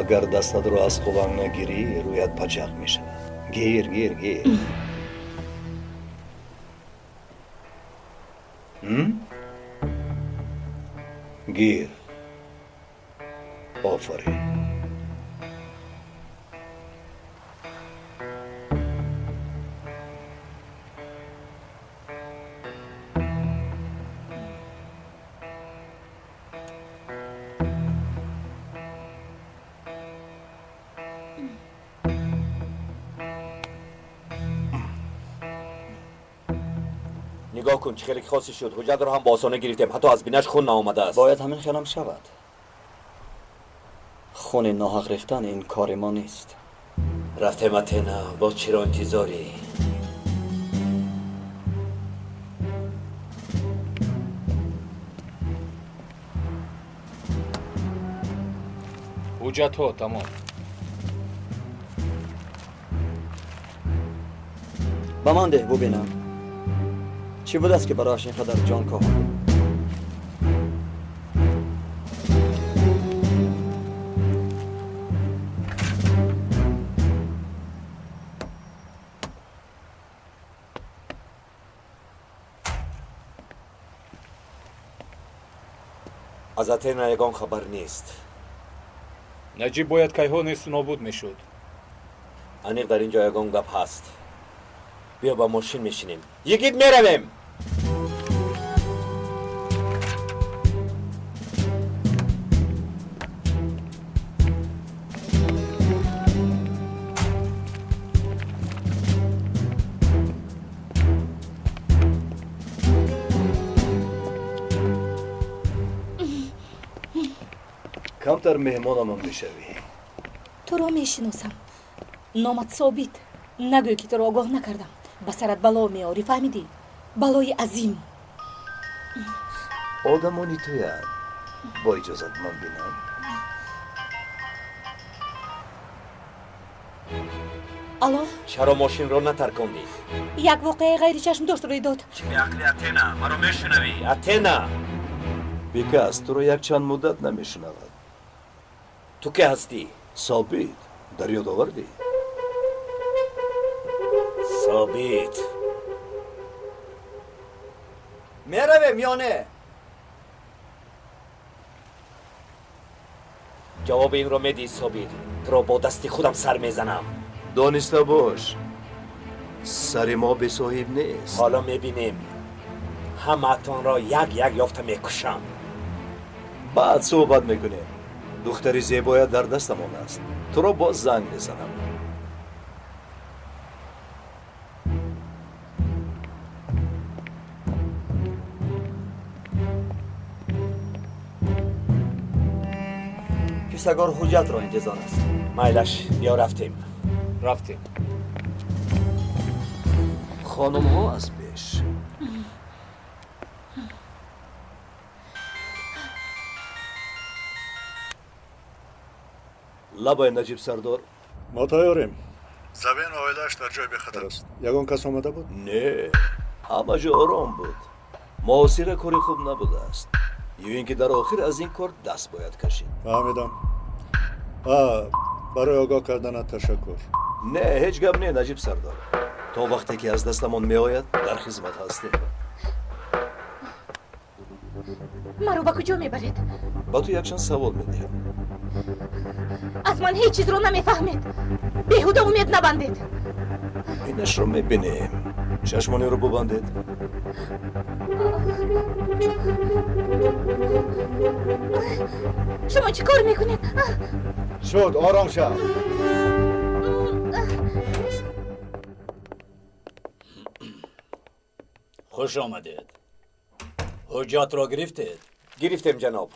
Агар дастатро аз хобам нагирӣ, рӯят пачақ мешавад. Гир, гир, гир. Гир. Офарин. Нигоҳ кун, чӣ хеле ки хоси шуд. Ҳуҷҷатро ҳам бо осонӣ гирифтем, ҳатто аз бинаш хун наомадааст. Бояд ҳамин хелам шавад. Хуни ноҳақ рехтан ин кори мо нест. Рафтем, Атена, боз чиро интизорӣ? Ҳуҷҷатҳо тамом. Ба ман деҳ, бубинам. Чӣ будааст, ки барояш ин қадар ҷон коҳ? Аз Атена ягон хабар нест. Наҷиб бояд кайҳо несту нобуд мешуд. Аниқ дар ин ҷо ягон гап ҳаст. Биё ба мошин мешинем. Йигит, меравем! Камтар меҳмонамон мешавӣ. Туро мешиносам. Номат Собит. Нагӯй, ки туро огоҳ накардам. Ба сарат бало меорӣ, фаҳмидӣ? Балои азим. Одамони туянд. Бо иҷозат ман бинам. Алло? Чаро мошинро натаркондӣ? Як воқеаи ғайричашмдошт рӯй дод. Чӣ беақлӣ, Атена? Маро мешунавӣ? Атена! Бекас, туро якчанд муддат намешунавад. Ту ке ҳастӣ? Собит. Дар ёд овардӣ? Собит. Меравем ё не? Ҷавоби инро медиҳӣ, Собит. Туро бо дасти худам сар мезанам. Дониста бош, сари мо бесоҳиб нест. Ҳоло мебинем. Ҳамаатонро як як ёфта мекушам. Баъд суҳбат мекунем. Духтари зебоя дар дастамон аст. Туро боз занг мезанам. Кисагор ҳуҷҷатро интизор аст. Майлаш, биё рафтем. Рафтем. Хонумҳо аз пеш. Лабай, Наҷиб сардор. Мо тайёрем. Завен оилааш дар ҷои бехатар аст. Ягон кас омада буд? Не, ҳама ҷо ором буд. Муҳосира кори хуб набудааст. Ё ин ки дар охир аз ин кор даст бояд кашид. Фаҳмидам. Барои огоҳ карданат ташаккур. Не, ҳеҷ гап не, Наҷиб сардор. То вақте ки аз дастамон меояд, дар хизмат ҳастем. Маро ба куҷо мебаред? Ба ту якчанд савол медиҳам. Аз ман ҳеҷ чизро намефаҳмед. Беҳуда умед набандед. Инашро мебинем. Чашмонеро бубандед. Шумо чӣ кор мекунед? Шуд, ором шав. Хуш омадед. Ҳуҷҷатро гирифтед? Гирифтем, ҷаноб.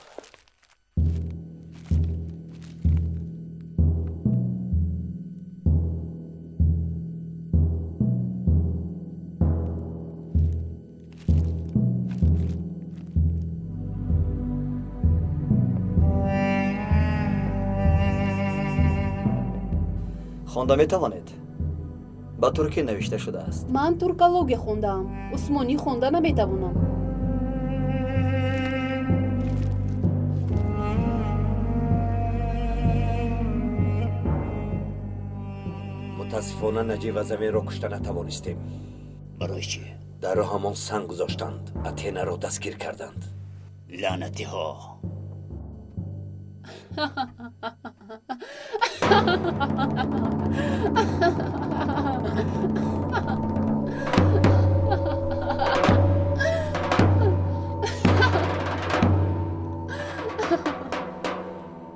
Хонда метавонед? Ба туркӣ навишта шудааст. Ман туркология хондаам, усмонӣ хонда наметавонам. Мутаассифона Наҷиб ва Заминро кушта натавонистем. Барои чӣ? Дар роҳамон санг гузоштанд, Атенаро дастгир карданд. Лаънатиҳо!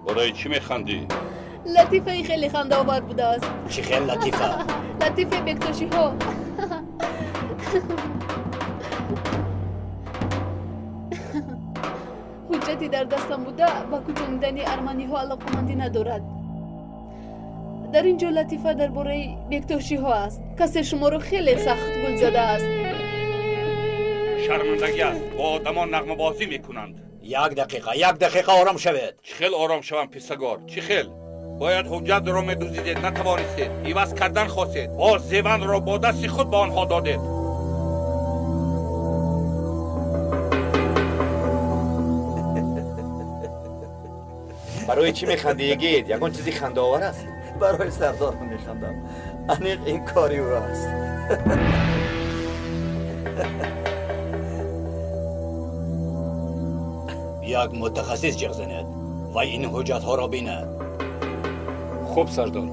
Барои чӣ механдӣ? Латифаи хеле хандаовар будааст. Чӣ хел латифа? Латифаи бектошиҳо. Ҳуҷҷате дар дастам буда ба кӯчонидани арманиҳо алоқамандӣ надорад. Дар ин ҷо латифа дар бораи бектошиҳо аст. Касе шуморо хеле сахт гул задааст. Шармандагӣ аст, бо одамон нағмабозӣ мекунанд. Як дақиқа, як дақиқа ором шавед. Чӣ хел ором шавам, писагор? Чӣ хел? Бояд ҳуҷҷатро медуздидед, натавонистед. Иваз кардан хостед, боз зеванро бо дасти худ ба онҳо додед. Барои чӣ механдӣ, йигит? Ягон чизи хандаовар аст? Барои сардор механдам. Аниқ ин кори ӯ аст. Як мутахассис ҷиғ занед ва ин ҳуҷҷатҳоро бинад. Хуб, сардор.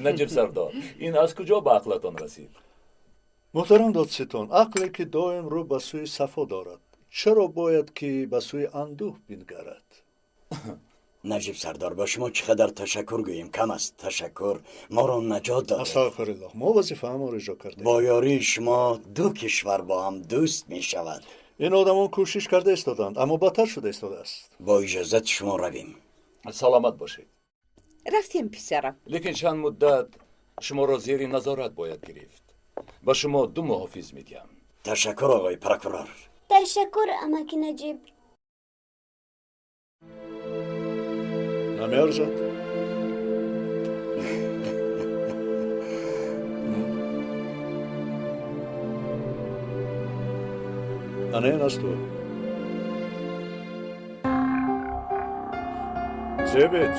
Наҷиб сардор, ин аз куҷо ба ақлатон расид? Муҳтарам додситон, ақле ки доим рӯ ба сӯи сафо дорад, чаро бояд ки ба сӯи андӯҳ бингарад? Наҷиб сардор, ба шумо чӣ қадар ташаккур гӯем кам аст. Ташаккур, моро наҷот додед. Астағфируллоҳ, мо вазифаамонро иҷро кардем. Бо ёрии шумо ду кишвар бо ҳам дӯст мешавад. Ин одамон кӯшиш карда истоданд, аммо бадтар шуда истодааст. Бо иҷозати шумо равем. Саломат бошед. Рафтем, писарам. Лекин чанд муддат шуморо зери назорат бояд гирифт. Ба шумо ду муҳофиз медиҳам. Ташаккур, оғои прокурор. Ташаккур, амаки Наҷиб. Намеарзад? Ана ин аз ту. Зебед.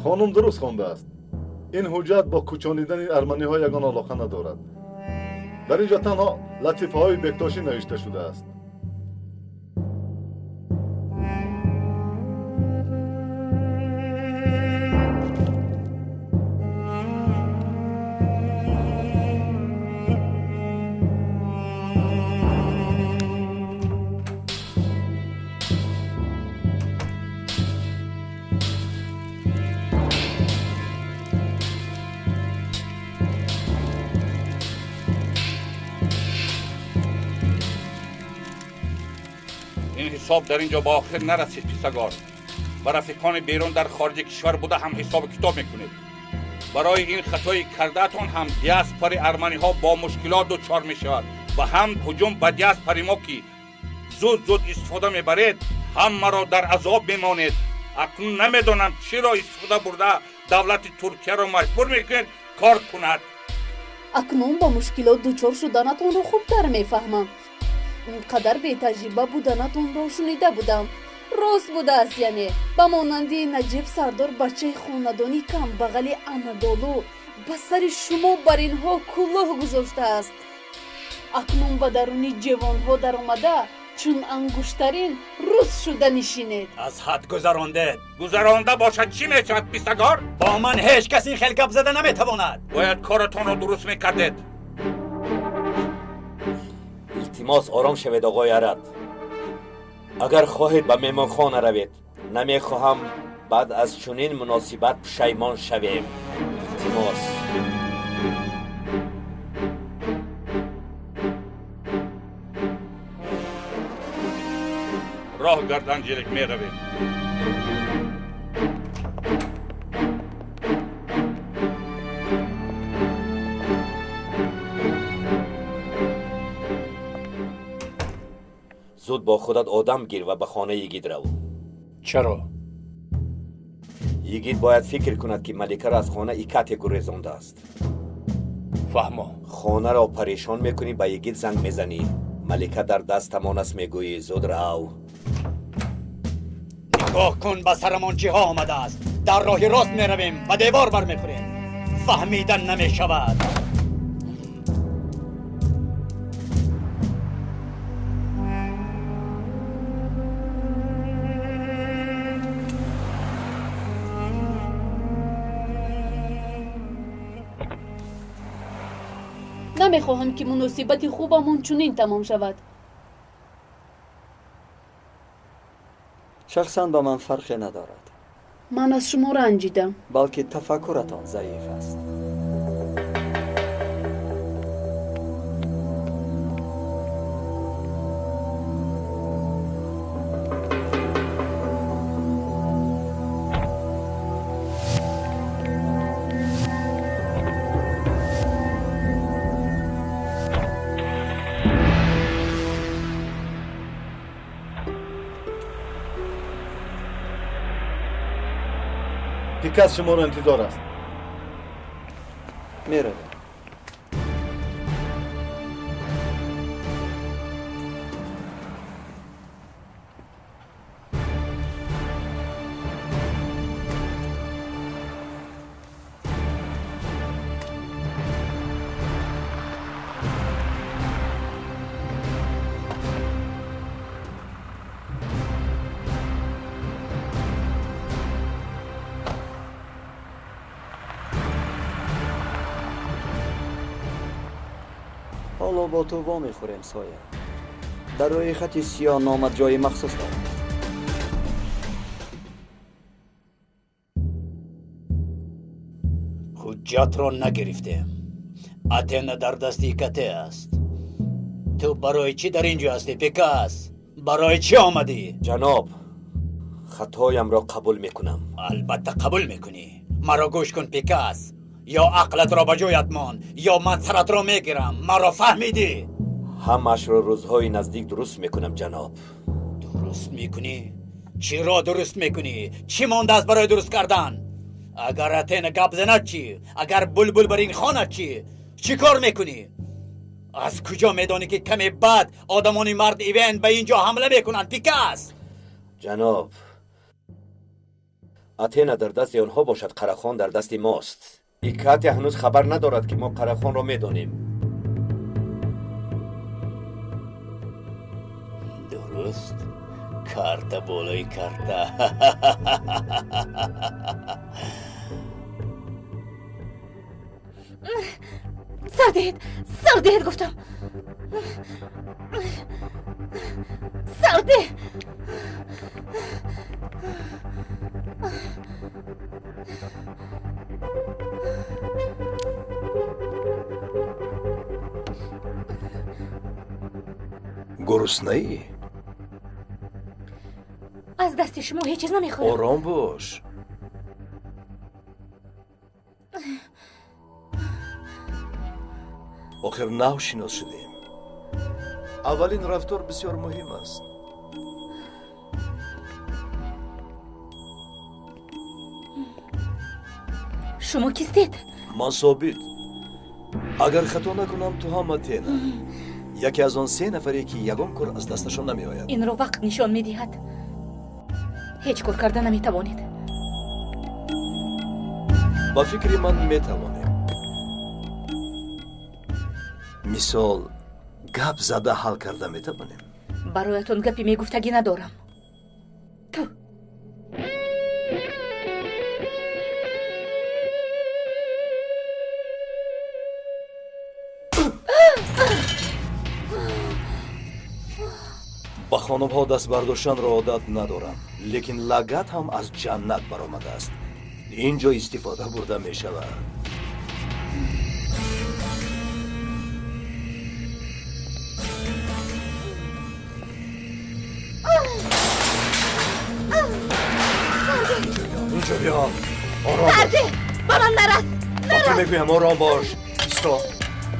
Хонум дуруст хондааст. Ин ҳуҷҷат бо кӯчонидани арманиҳо ягон алоқа надорад. Дар ин ҷо танҳо латифаҳои бектошӣ навишта шудааст. ҳисоб дар ин ҷо ба охир нарасид, писагор. Ба рафиқони берун дар хориҷи кишвар буда ҳам ҳисобу китоб мекунед. Барои ин хатои кардаатон ҳам диаспораи арманиҳо бо мушкилот дучор мешавад ва ҳам ҳуҷум ба диаспораи мо ки зуд зуд истифода мебаред, ҳамаро дар азоб мемонед. Акнун намедонам чиро истифода бурда давлати Туркияро маҷбур мекунед кор кунад. Акнун ба мушкилот дучор шуданатонро хубтар мефаҳмам. Ин қадар бетаҷриба буданатонро шунида будам, Рост будааст, яъне ба монанди Наҷиб сардор бачаи хонадони камбағали Анадолу ба сари шумо бар инҳо кулоҳ гузоштааст. Акнун ба даруни ҷевонҳо даромада чун ангуштарин рӯз шуда нишинед. Аз ҳад гузарондед. Гузаронда бошад чӣ мешавад, писагор? Бо ман ҳеҷ кас ин хел гап зада наметавонад. Бояд коратонро дуруст мекардед. Илтимос, ором шавед, оғои Араб. Агар хоҳед ба меҳмонхона равед. Намехоҳам баъд аз чунин муносибат пушаймон шавем. Илтимос. Роҳ гардан ҷилик меравем. Зуд бо худат одам гир ва ба хонаи йигит рав. Чаро? Йигит бояд фикр кунад, ки маликаро аз хона Икате гурезондааст. Фаҳмо. Хонаро парешон мекунӣ, ба йигит занг мезанӣ. Малика дар дастамон аст, мегӯӣ. Зуд рав. Нигоҳ кун ба сарамон чиҳо омадааст. Дар роҳи рост меравем, ба девор бармехӯрем. Фаҳмидан намешавад. Намехоҳам, ки муносибати хубамон чунин тамом шавад. Шахсан ба ман фарқе надорад. Ман аз шумо ранҷидам. Балки тафаккуратон заиф аст. Пикас шуморо интизор аст. Меравем. Ҳоло бо ту вомехӯрем, Соя. Дар рӯи хати сиёҳ номат ҷои махсус дорад. Ҳуҷҷатро нагирифтем. Атена дар дасти Икате аст. Ту барои чӣ дар ин ҷо ҳастӣ, Пикас? Барои чӣ омадӣ? Ҷаноб, хатоямро қабул мекунам. Албатта қабул мекунӣ. Маро гӯш кун, Пикас. Ё ақлатро ба ҷоят мон, ё ман саратро мегирам. Маро фаҳмидӣ? Ҳамаашро рӯзҳои наздик дуруст мекунам, ҷаноб. Дуруст мекунӣ? Чиро дуруст мекунӣ? Чӣ мондааст барои дуруст кардан? Агар Атена гап занад чӣ? Агар булбул бар ин хонад чӣ? Чӣ кор мекунӣ? Аз куҷо медонӣ, ки каме баъд одамони мард Ивен ба ин ҷо ҳамла мекунанд, Пикас? Ҷаноб, Атена дар дасти онҳо бошад, Қарахон дар дасти мост. Икате ҳанӯз хабар надорад, ки мо Қарахонро медонем. Дуруст, карта болои карта. Сар диҳед, сар диҳед, гуфтам. Сар диҳ. Гуруснаӣ? Аз дасти шумо ҳеҷ чиз намехӯрам. Ором бош. Охир нав шинос шудем. Аввалин рафтор бисёр муҳим аст. Шумо кистед? Ман Собит. Агар хато накунам, ту ҳам Атена. Яке аз он се нафаре, ки ягон кор аз дасташон намеояд. Инро вақт нишон медиҳад. Ҳеҷ кор карда наметавонед. Ба фикри ман метавонем. Мисол, гап зада ҳал карда метавонем. Бароятон гапи мегуфтагӣ надорам. Ту. Ба хонумҳо даст бардоштанро одат надорам, лекин лагат ҳам аз ҷаннат баромадааст. Ин ҷо истифода бурда мешавад. Инҷо биё. Ором бош. Ба ман нарас. Ба ту мегӯям ором бош. Исто.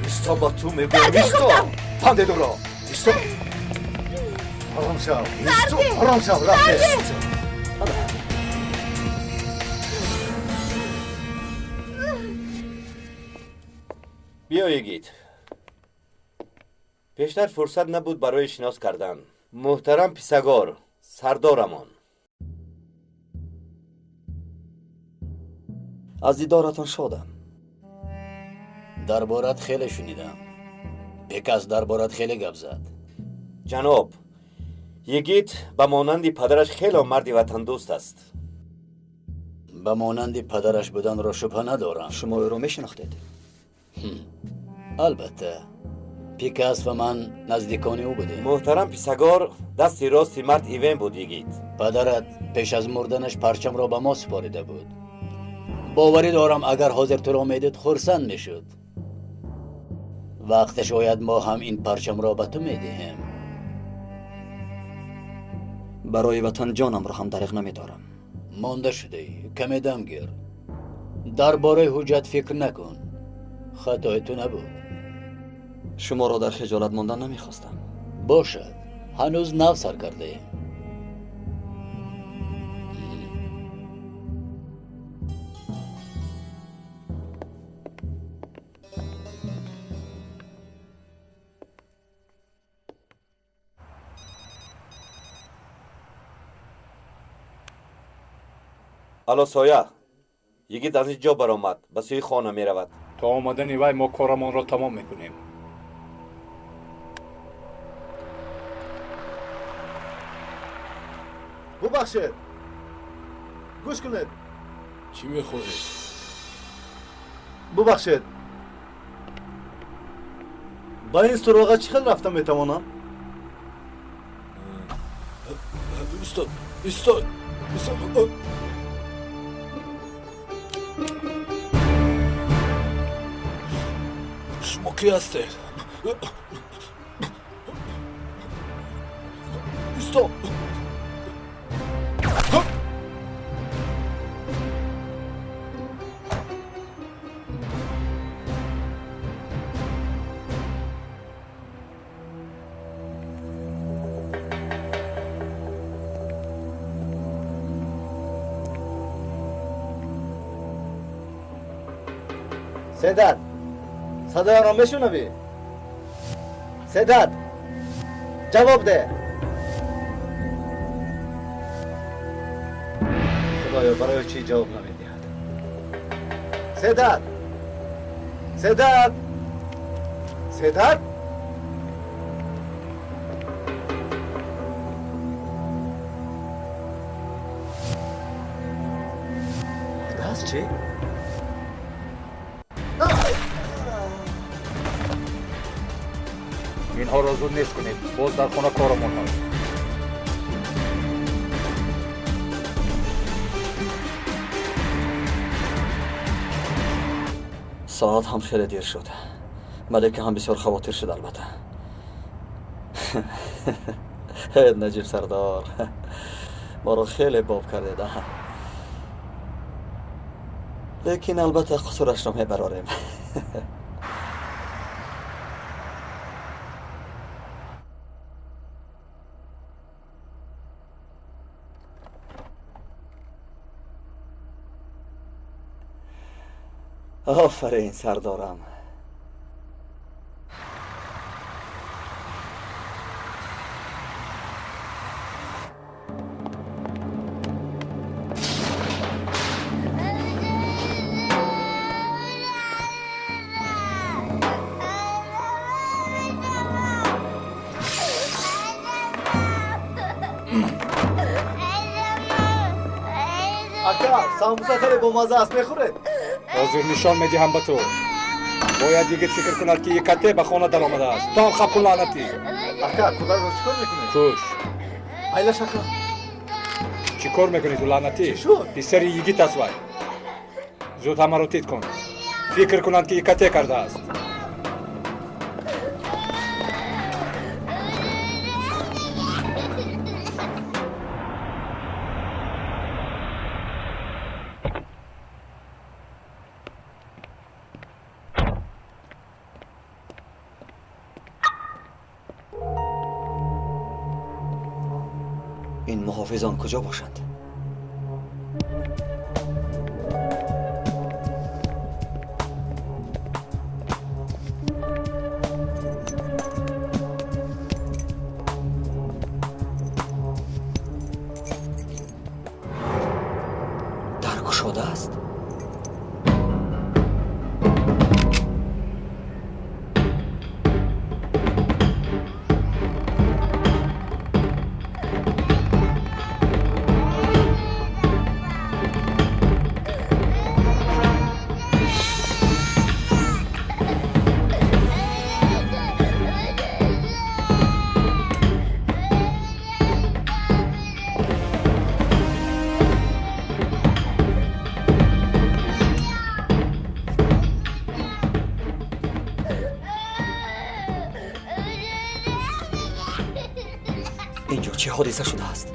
Исто, ба ту мегӯям исто. Панде дуро. Исто. Ором шав. Ором шав, рафт. Биё, Йигит. Пештар фурсат набуд барои шинос кардан. Муҳтарам Писагор, сардорамон. Аз дидоратон шодам. Дар борат хеле шунидам. Бекас дар борат хеле гап зад. Ҷаноб, Йигит ба монанди падараш хело марди ватандӯст аст. Ба монанди падараш буданро шубҳа надорам. Шумо ӯро мешинохтед? Албатта. Пикас ва ман наздикони ӯ будем. Муҳтарам Писагор дасти рости мард Ивен буд, Йигит. Падарат пеш аз мурданаш парчамро ба мо супорида буд. Боварӣ дорам агар ҳозир туро медид хурсанд мешуд. Вақташ ояд мо ҳам ин парчамро ба ту медиҳем. Барои ватан ҷонамро ҳам дариғ намедорам. Монда шудаӣ, каме дам гир. Дар бораи ҳуҷҷат фикр накун. Хатои ту набуд. Шуморо дар хиҷолат мондан намехостам. Бошад, ҳанӯз нав сар кардаем. Алло, Соя. Йигит аз ин ҷо баромад, ба сӯи хона меравад. То омадани вай мо корамонро тамом мекунем. Бубахшед. Гӯш кунед. Чӣ мехоҳед? Бубахшед. Ба ин суроға чӣ хел рафта метавонам? Исто, исто, исто. Шумо кӣ ҳастед? Исто. Седат, садоямро мешунавӣ? Седат, ҷавоб деҳ. Худоё, барои чӣ ҷавоб намедиҳад? Седат, Седат, Седат. Мурдааст чӣ? Инҳоро зуд нест кунед, боз дар хона корамон ҳаст. Соат ҳам хеле дер шуд. Малика ҳам бисёр хавотир шуд, албатта. Наҷиб сардор, моро хеле боб кардед. Лекин албатта қусурашро мебарорем. Офарин, сардорам. Ака, самбуса хеле бомаза аст, мехӯред? Ҳозир нишон медиҳам ба ту. Бояд йигит фикр кунад, ки Икате ба хона даромадааст. То ҳам хапу лаънатӣ. Ака, кӯдакро чӣ кор мекунед? Куш. Айлаш, ака. Чӣ кор мекунӣ ту, лаънатӣ? Чӣ шуд? Писари йигит аст вай. Зуд ҳамаро тит кун. Фикр кунанд, ки Икате кардааст. Ин муҳофизон куҷо бошанд? Дар кушода аст? Инҷо чӣ ҳодиса шудааст?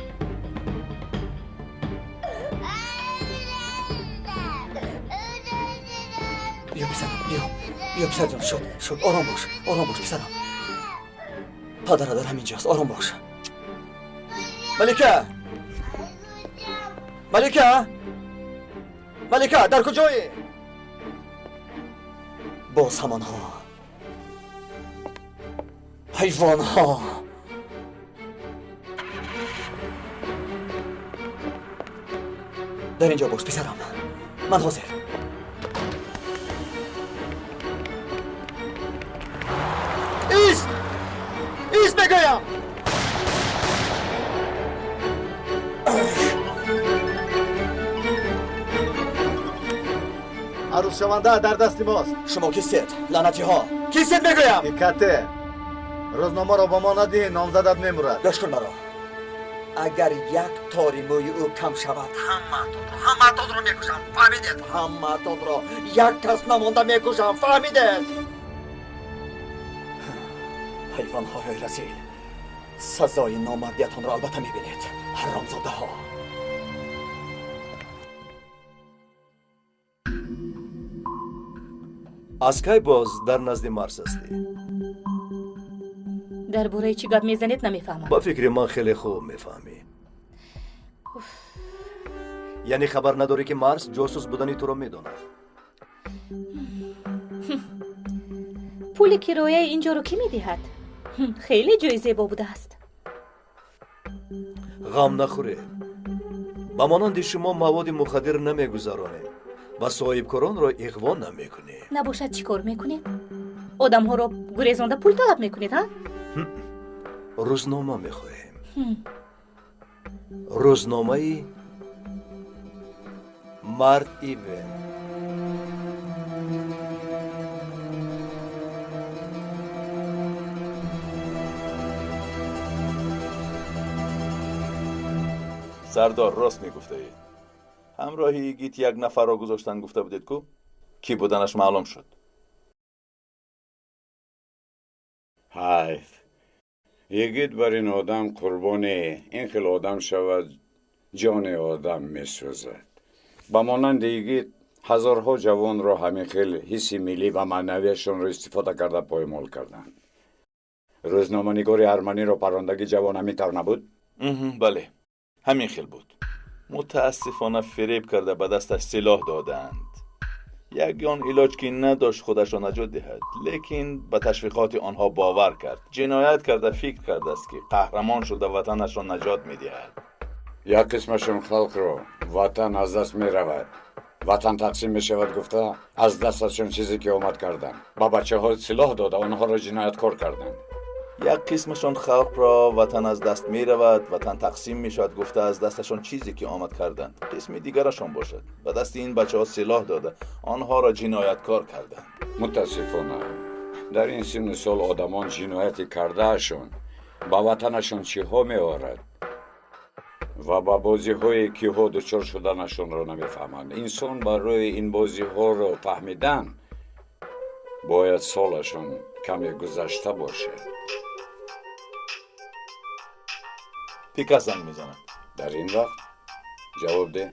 Биё, писарам, биё. Биё, писарҷон, шуд, шуд. Ором бош, ором бош, писарам. Падара дар ҳамин ҷост, ором бош. Малика! Малика! Малика, дар куҷоӣ? Боз ҳамонҳо. Ҳайвонҳо. Дар инҷо бош, писарам. Ман ҳозир. Ист! Ист мегӯям! Арӯсшаванда дар дасти мост. Шумо кистед, лаънатиҳо? Кистед мегӯям? Икате, рӯзномаро ба мо надиҳӣ, номзадат мемурад. Гӯш кун маро. Агар як тори мӯи ӯ кам шавад, ҳамаатонро мекушам, фаҳмидед? Ҳамаатонро як кас намонда мекушам, фаҳмидед? Ҳайвонҳои разил, сазои номардиятонро албатта мебинед, ҳаромзодаҳо. Аз кай боз дар назди Марс ҳастӣ? Дар бораи чӣ гап мезанед, намефаҳмам. Ба фикри ман хеле хуб мефаҳмӣ. Яъне хабар надорӣ, ки Марс ҷосус будани туро медонад? Пули кирояи ин ҷоро кӣ медиҳад? Хеле ҷои зебо будааст. Ғам нахӯред. Ба монанди шумо маводи мухаддир намегузаронем ва соҳибкоронро иғво намекунем. Набошад, чӣ кор мекунед? Одамҳоро гурезонда пул талаб мекунед, ҳа? Рӯзнома мехоҳем. Рӯзномаи Мард Ивен. Сардор, рост мегуфтаед. Ҳамроҳи йигит як нафарро гузоштан гуфта будед ку? Кӣ буданаш маълум шуд. Ҳайф. Йигит бар ин одам қурбони ин хел одам шавад, ҷони одам месӯзад. Ба монанди йигит ҳазорҳо ҷавонро ҳамин хел ҳисси миллӣ ва маънавияшонро истифода карда поймол карданд. Рӯзноманигори арманиро паррондагӣ ҷавон ҳамин тавр набуд? Бале, ҳамин хел буд. Мутаассифона фиреб карда ба дасташ силоҳ додаанд. Ягон илоҷ ки надошт худашро наҷот диҳад, лекин ба ташвиқоти онҳо бовар кард. Ҷиноят карда фикр кардааст, ки қаҳрамон шуда ватанашро наҷот медиҳад. Як қисмашон халқро ватан аз даст меравад, ватан тақсим мешавад гуфта аз дасташон чизе ки омад карданд. Ба бачаҳо силоҳ дода онҳоро ҷинояткор карданд. Як қисмашон халқро ватан аз даст меравад, ватан тақсим мешавад гуфта аз дасташон чизе ки омад карданд. Қисми дигарашон бошад ба дасти ин бачаҳо силоҳ дода, онҳоро ҷинояткор карданд. Мутаассифона дар ин синну сол одамон ҷинояти кардаашон ба ватанашон чиҳо меорад ва ба бозиҳое киҳо дучор шуданашонро намефаҳманд. Инсон барои ин бозиҳоро фаҳмидан бояд солашон каме гузашта бошад. Пикас занг мезанад. Дар ин вақт ҷавоб деҳ.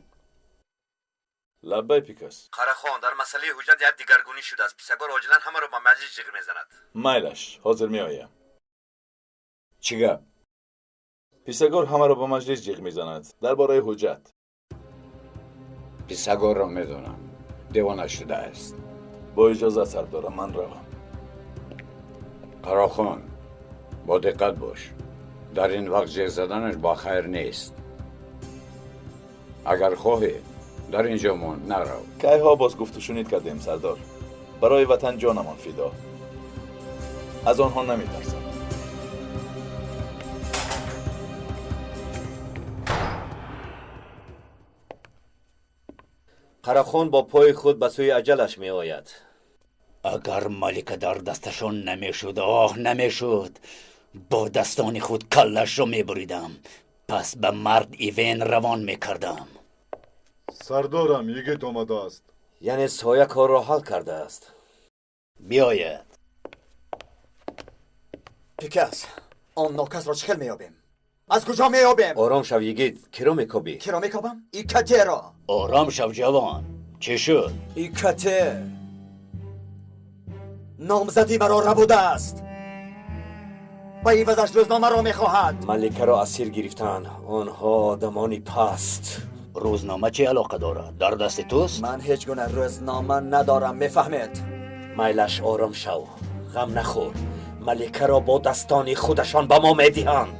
Лаббай, Пикас. Қарахон, дар масъалаи ҳуҷҷат як дигаргунӣ шудааст. Писагор оҷилан ҳамаро ба маҷлис ҷиғ мезанад. Майлаш, ҳозир меоям. Чӣ гап? Писагор ҳамаро ба маҷлис ҷиғ мезанад дар бораи ҳуҷҷат. Писагорро медонам, девона шудааст. Бо иҷозат, сардорам, ман равам. Қарахон, бо диққат бош. Дар ин вақт ҷеғ заданаш ба хайр нест. Агар хоҳӣ, дар ин ҷо мон, нарав. Кайҳо боз гуфтушунид кардем, сардор. Барои ватан ҷонамон фидо. Аз онҳо наметарсам. Қарахон бо пои худ ба сӯи аҷалаш меояд. Агар малика дар дасташон намешуд, оҳ намешуд, бо дастони худ каллашро мебуридам, пас ба мард Ивен равон мекардам. Сардорам, йигит омадааст. Яъне соя корро ҳал кардааст. Биёяд. Пикас, он нокасро чӣ хел меёбем? Аз куҷо меёбем? Ором шав, йигит. Киро мекобӣ? Киро мекобам? Икатеро. Ором шав, ҷавон. Чӣ шуд? Икате номзадӣ маро рабудааст. Ба ивазаш рӯзномаро мехоҳад. Маликаро асир гирифтанд. Онҳо одамони паст. Рӯзнома чӣ алоқа дорад? Дар дасти туст? Ман ҳеҷ гуна рӯзнома надорам, мефаҳмед? Майлаш, ором шав. Ғам нахӯр. Маликаро бо дастони худашон ба мо медиҳанд.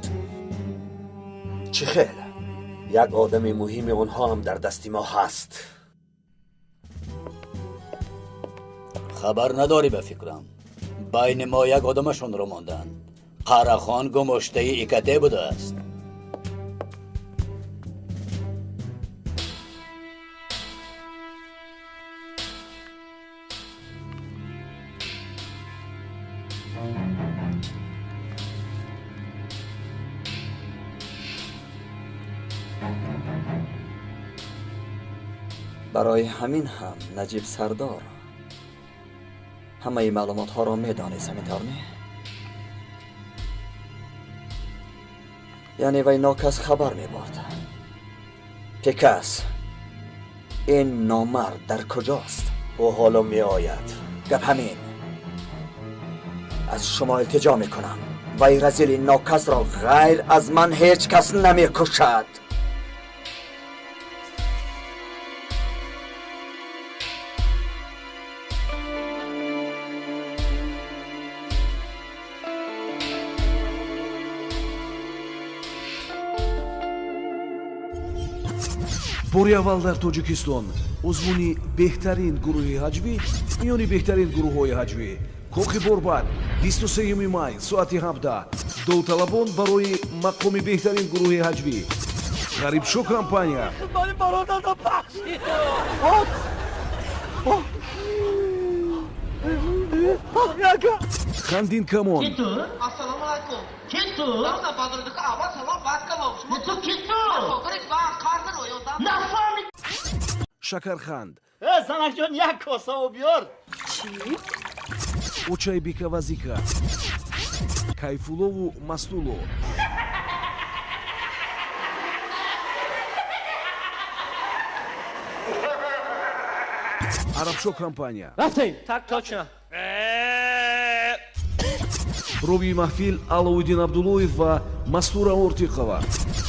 Чӣ хел? Як одами муҳими онҳо ҳам дар дасти мо ҳаст. Хабар надорӣ ба фикрам. Байни мо як одамашонро монданд. Қарахон гумоштаи Икате будааст. Барои ҳамин ҳам Наҷиб сардор ҳамаи маълумотҳоро медонист, ҳамин тавр не? Яъне вай нокас хабар мебурд. Пикас, ин номард дар куҷост? Ӯ ҳоло меояд. Гап ҳамин. Аз шумо илтиҷо мекунам. Вай разили нокасро ғайр аз ман ҳеҷ кас намекушад. Бори аввал дар Тоҷикистон озмуни беҳтарин гурӯҳи ҳаҷвӣ миёни беҳтарин гурӯҳҳои ҳаҷвӣ Кохи Борбад 23 май соати 17. Довталабон барои мақоми беҳтарин гурӯҳи ҳаҷвӣ Ғарибшо компания, Хандин Камон, Шакарханд, занакҷон, як коса об биёр. Очайбека Вазика, Кайфуллову Мастулло, Арабшо компания. Рафтем. Так точно. Ровии маҳфил Аловиддин Абдуллоев ва Мастура Ортиқова.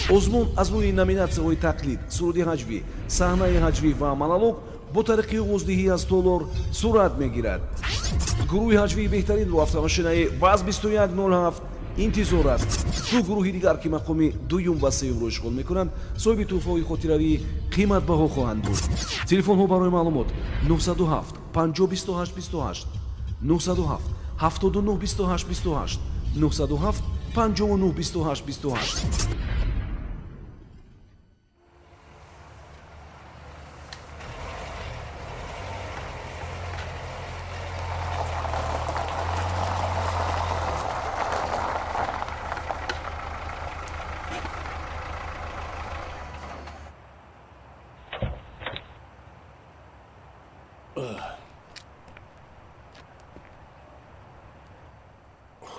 Озмун аз рӯи номинатсияҳои тақлид, суруди ҳаҷвӣ, саҳнаи ҳаҷвӣ ва монолог бо тариқи овоздиҳӣ аз толор сурат мегирад. Гурӯҳи ҳаҷвии беҳтаринро автомошинаи ВАЗ 2107 интизор аст. Ду гурӯҳи дигар ки мақоми дуюм ва сеюмро ишғол мекунанд, соҳиби тӯҳфаҳои хотиравии қиматбаҳо хоҳанд буд. Телефонҳо барои маълумот 907 50 28 28, 907 79 28 28, 907 59 28 28.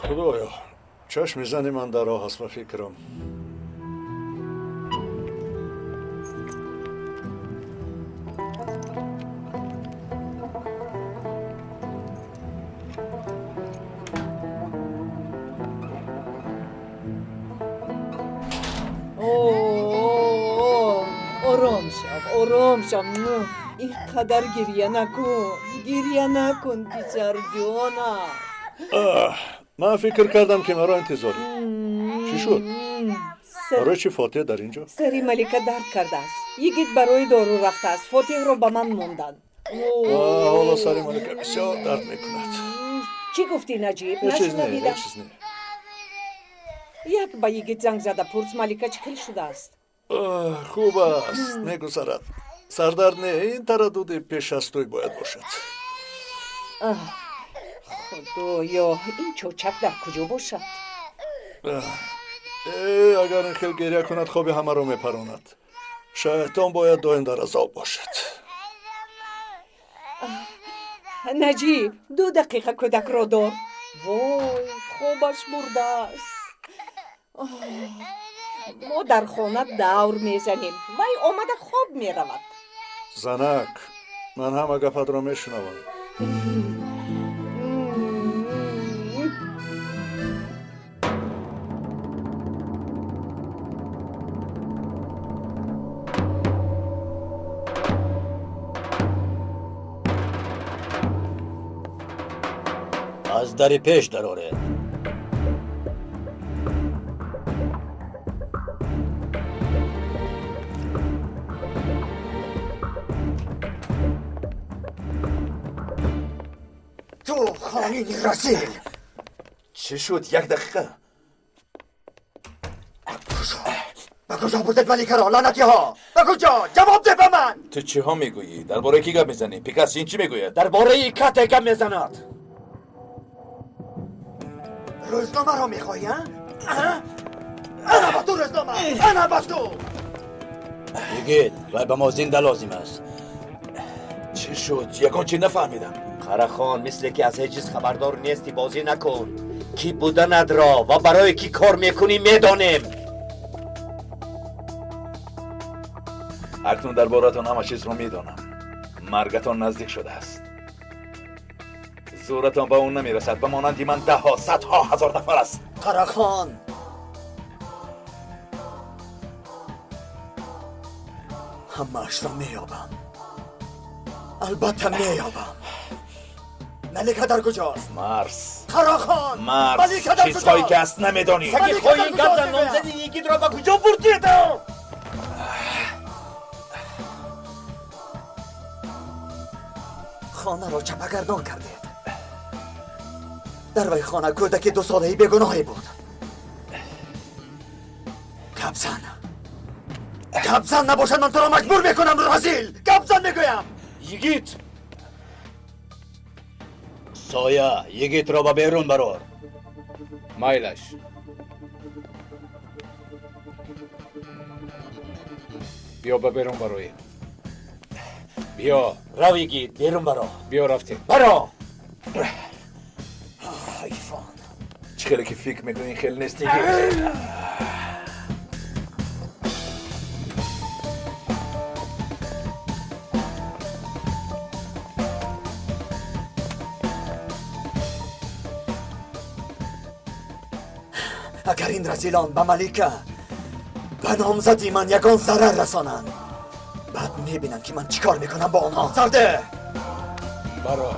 Худоё, чашми зани ман дар роҳ аст ба фикрам. Ором шав, ором шав. Ин қадар гирья накун, гирья накун, писарҷона. Ман фикр кардам, ки маро интизорӣ. Чӣ шуд? Барои чӣ Фотиҳ дар ин ҷо? Сари Малика дард кардааст. Йигит барои дору рафтааст. Фотиҳро ба ман монданд. Ҳоло сари Малика бисёр дард мекунад. Чӣ гуфтӣ, Наҷиб? Ҳеҷ чиз не, ҳеҷ чиз не. Як ба йигит занг зада пурс, Малика чӣ хел шудааст? Хуб аст, мегузарад. Сардард не, ин тараддуди пеш аз тӯй бояд бошад. Худоё, ин чочак дар куҷо бошад? Агар ин хел гиря кунад, хоби ҳамаро мепаронад. Шайтон бояд доим дар азоб бошад. Наҷиб, 2 дақиқа кӯдакро дор. Вой, хобаш бурдааст. Мо дар хона давр мезанем, вай омада хоб меравад. Занак, ман ҳама гапатро мешунавам. Аз дари пеш дароред. Ту хоини разил! Чӣ шуд? Як дақиқа. Ба куҷо бурдед Маликаро, лаънатиҳо? Ба куҷо? Ҷавоб деҳ ба ман! Ту чиҳо мегӯӣ? Дар бораи кӣ гап мезанӣ? Пикас ин чӣ мегӯяд? Дар бораи кате гап мезанад. Рӯзномаро мехоҳӣ, а? Ана ба ту рӯзнома! Ана ба ту! Йигит, вай ба мо зинда лозим аст. Чӣ шуд? Ягон чӣ нафаҳмидам. Қарахон, мисле ки аз ҳеҷ чиз хабардор нестӣ, бозӣ накун. Кӣ буданатро ва барои кӣ кор мекунӣ медонем. Акнун дар боратон ҳама чизро медонам. Маргатон наздик шудааст. Зӯратон ба он намерасад. Ба монанди ман даҳҳо, садҳо ҳазор нафар аст. Қарахон, ҳамаашро меёбам. Албатта меёбам. Малика дар куҷост? Марс. Қарахон, Марс. Малика дар куҷост? Чизҳое ки аст намедонӣ. Саги хоин гап зан, номзади йигитро ба куҷо бурдед? Хонаро чапагардон кардед. Дар вай хона кӯдаки 2-солаи бегуноҳе буд. Гап зан, гап зан, набошад ман туро маҷбур мекунам, разил! Гап зан мегӯям. Йигит! Соя, йигитро ба берун барор. Майлаш. Биё ба берун бароем. Биё. Рав, йигит, берун баро. Биё, рафтем. Баро! Ҳайфон. Чӣ хеле ки фикр мекунӣ, хеле нест, йигит. Агар ин разилон ба Малика, ба номзади ман ягон зарар расонанд, баъд мебинанд, ки ман чӣ кор мекунам бо онҳо. Сарде! Баро.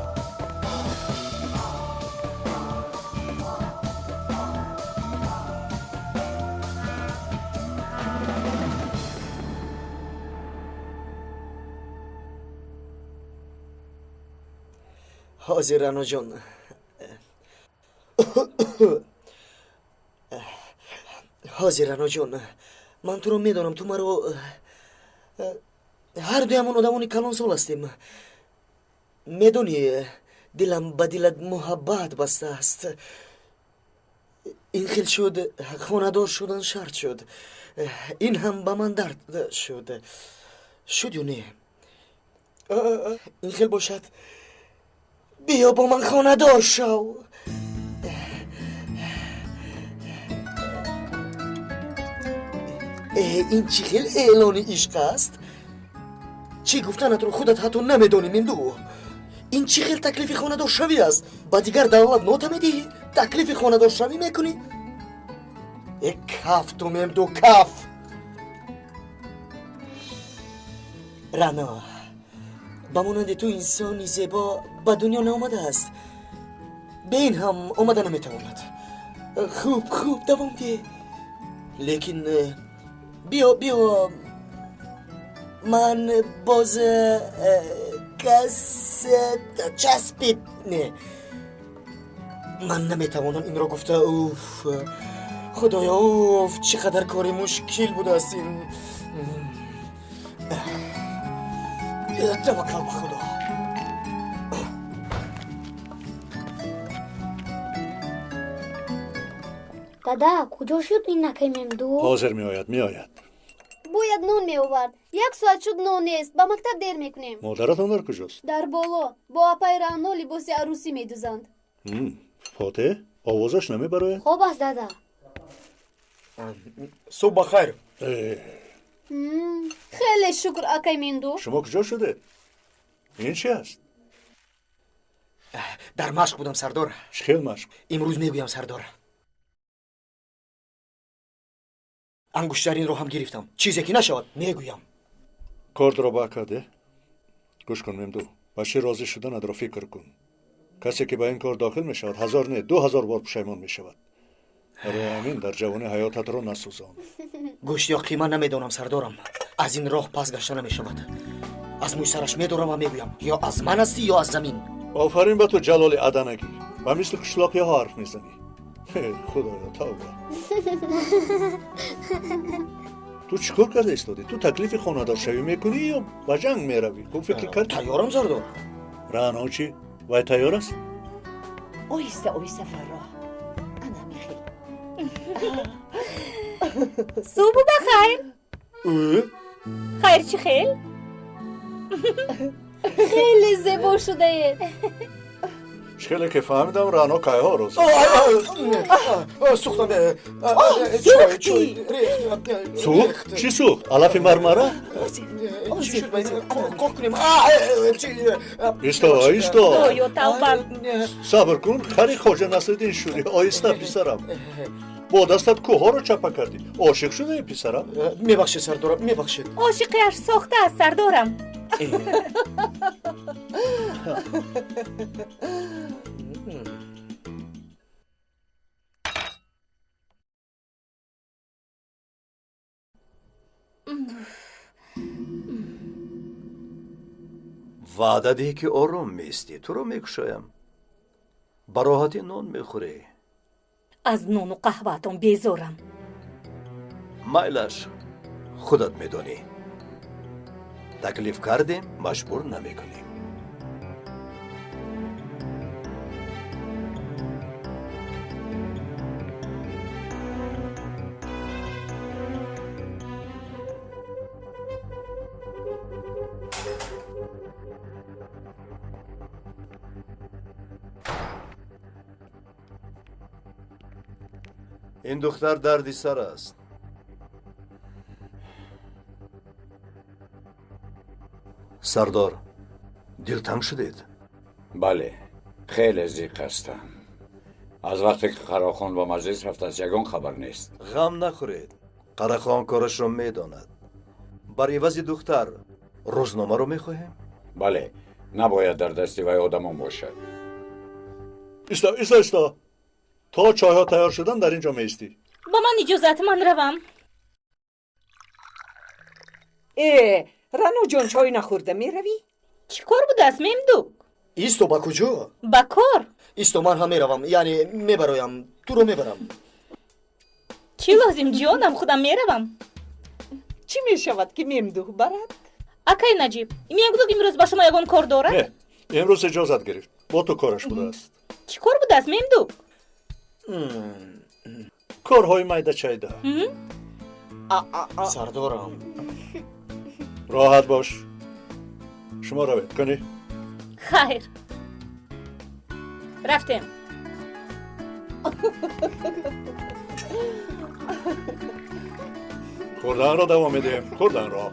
Ҳозир, Раноҷон. Ҳозир, Раноҷон, ман туро медонам, ту маро, ҳар дуямон одамони калонсол ҳастем. Медонӣ, дилам ба дилат муҳаббат бастааст. Ин хел шуд, хонадор шудан шарт шуд. Ин ҳам ба ман дард шуд. Шуд ё не? Ин хел бошад, биё бо ман хонадор шав. Ин чӣ хел эълони ишқ аст? Чӣ гуфтанатро худат ҳатто намедонӣ, Мемду. Ин чӣ хел таклифи хонадоршавӣ аст? Ба дигар давлат нота медиҳӣ, таклифи хонадоршавӣ мекунӣ? Э, каф ту, Мемду, каф! Рано, ба монанди ту инсони зебо ба дунё наомадааст. Бе ин ҳам омада наметавонад. Хуб, хуб, давом деҳ. Лекин биё, биё, ман боз кас часпид. Не, ман наметавонам инро гуфта. Уф, худоё, уф, чӣ қадар кори мушкил будааст ин. Таваккал ба Худо. Дада, куҷо шуд ин акай Мемду? Ҳозир меояд, меояд. Бояд нон меовард. Як соат шуд, нон нест. Ба мактаб дер мекунем. Модаратон дар куҷост? Дар боло. Бо апаи Раъно либоси арӯсӣ медӯзанд. Фотеҳ, овозаш намебарояд? Хоб аст, дада. Субҳ ба хайр. Хеле шукр, акай Мемду. Шумо куҷо шудед? Ин чи аст? Дар машқ будам, сардор. Чӣ хел машқ? Имрӯз мегӯям, сардор. Ангуштаринро ҳам гирифтам. Чизе ки нашавад, мегӯям. Кордро ба карде? Гӯш кун, Мемду, ба чӣ розӣ шуданатро фикр кун. Касе ки ба ин кор дохил мешавад, ҳазор не, 2000 бор пушаймон мешавад. Барои ҳамин дар ҷавонӣ ҳаётатро насӯзон. Гӯшт ё қима намедонам, сардорам. Аз ин роҳ пас гашта намешавад. Аз мӯи сараш медорам ва мегӯям: ё аз ман ҳастӣ, ё аз замин. Офарин ба ту, Ҷалоли Аданагӣ. Ба мисли қишлоқиҳо ҳарф мезанӣ. Худоё, тавба. Ту чӣ кор карда истодӣ? Ту таклифи хонадоршавӣ мекунӣ ё ба ҷанг меравӣ? Хуб фикр кардӣ? Тайёрам, сардор. Раъно чӣ? Вай тайёр аст? Оҳиста, оҳиста, Фарроҳ. Ана михел. Субҳу ба хайр. Хайр чӣ хел? Хеле зебо шудаед. Хеле ки фаҳмидам, Раъно кайҳо розӣ. Сӯхтам. Сӯхт? Чӣ сӯхт? Алафи мармара? Кор кунем. Исто, исто. Худоё, тавба. Сабр кун, хари Хоҷа Насриддин шудӣ. Оҳиста, писарам. Бо дастат кӯҳҳоро чапа кардӣ. Ошиқ шудаӣ, писарам? Мебахшед, сардорам, мебахшед. Ошиқиаш сохтааст, сардорам. Ваъда диҳӣ, ки ором меистӣ, туро мекушоям. Ба роҳатӣ нон мехӯрӣ. Аз нону қаҳваатон безорам. Майлаш, худат медонӣ. Таклиф кардем, маҷбур намекунем. Ин духтар дарди сар аст. Сардор, дилтанг шудед? Бале, хеле зиқ ҳастам. Аз вақте ки Қарахон ба маҷлис рафтааст, ягон хабар нест. Ғам нахӯред. Қарахон корашро медонад. Бар ивази духтар рӯзномаро мехоҳем? Бале, набояд дар дасти вай одамон бошад. Исто, исто, исто. То чойҳо тайёр шудан дар ин ҷо меистӣ. Ба ман иҷозат, ман равам. Э, Раноҷон, чой нахӯрда меравӣ? Чӣ кор будааст, Мемдук? Исто, ба куҷо? Ба кор. Исто, ман ҳам меравам, яъне мебароям, туро мебарам. Чӣ Чӣ лозим, ҷонам, худам меравам. Чӣ мешавад, ки Мемдуҳ барад? Акай Наҷиб, Мемдуҳ имрӯз ба шумо ягон кор дорад? Не, имрӯз иҷозат гирифт. Бо ту кораш будааст. Чӣ кор будааст, Мемдуҳ? Корҳои майдачайда. Сардорам. Роҳат бош. Шумо равед, кунӣ? Хайр. Рафтем. Хӯрданро давом медиҳем, хӯрданро.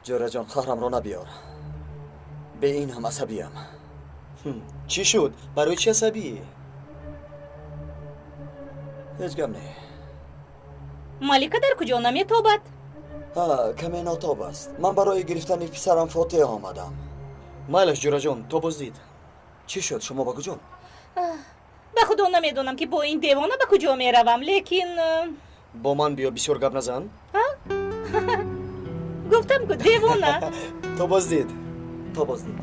Ҷӯраҷон, қаҳрамро набиёр. Бе ин ҳам асабиям. Чӣ шуд? Барои чӣ асабӣ? Ҳеҷ гап не. Малика дар куҷо наметобад? Каме нотоб аст. Ман барои гирифтани писарам Фотиҳ омадам. Майлаш, ҷӯраҷон, то боздид. Чӣ шуд? Шумо ба куҷо? Ба худо намедонам, ки бо ин девона ба куҷо меравам, лекин бо ман биё, бисёр гап назан. Гуфтам ку девона. То боздид, то боздид.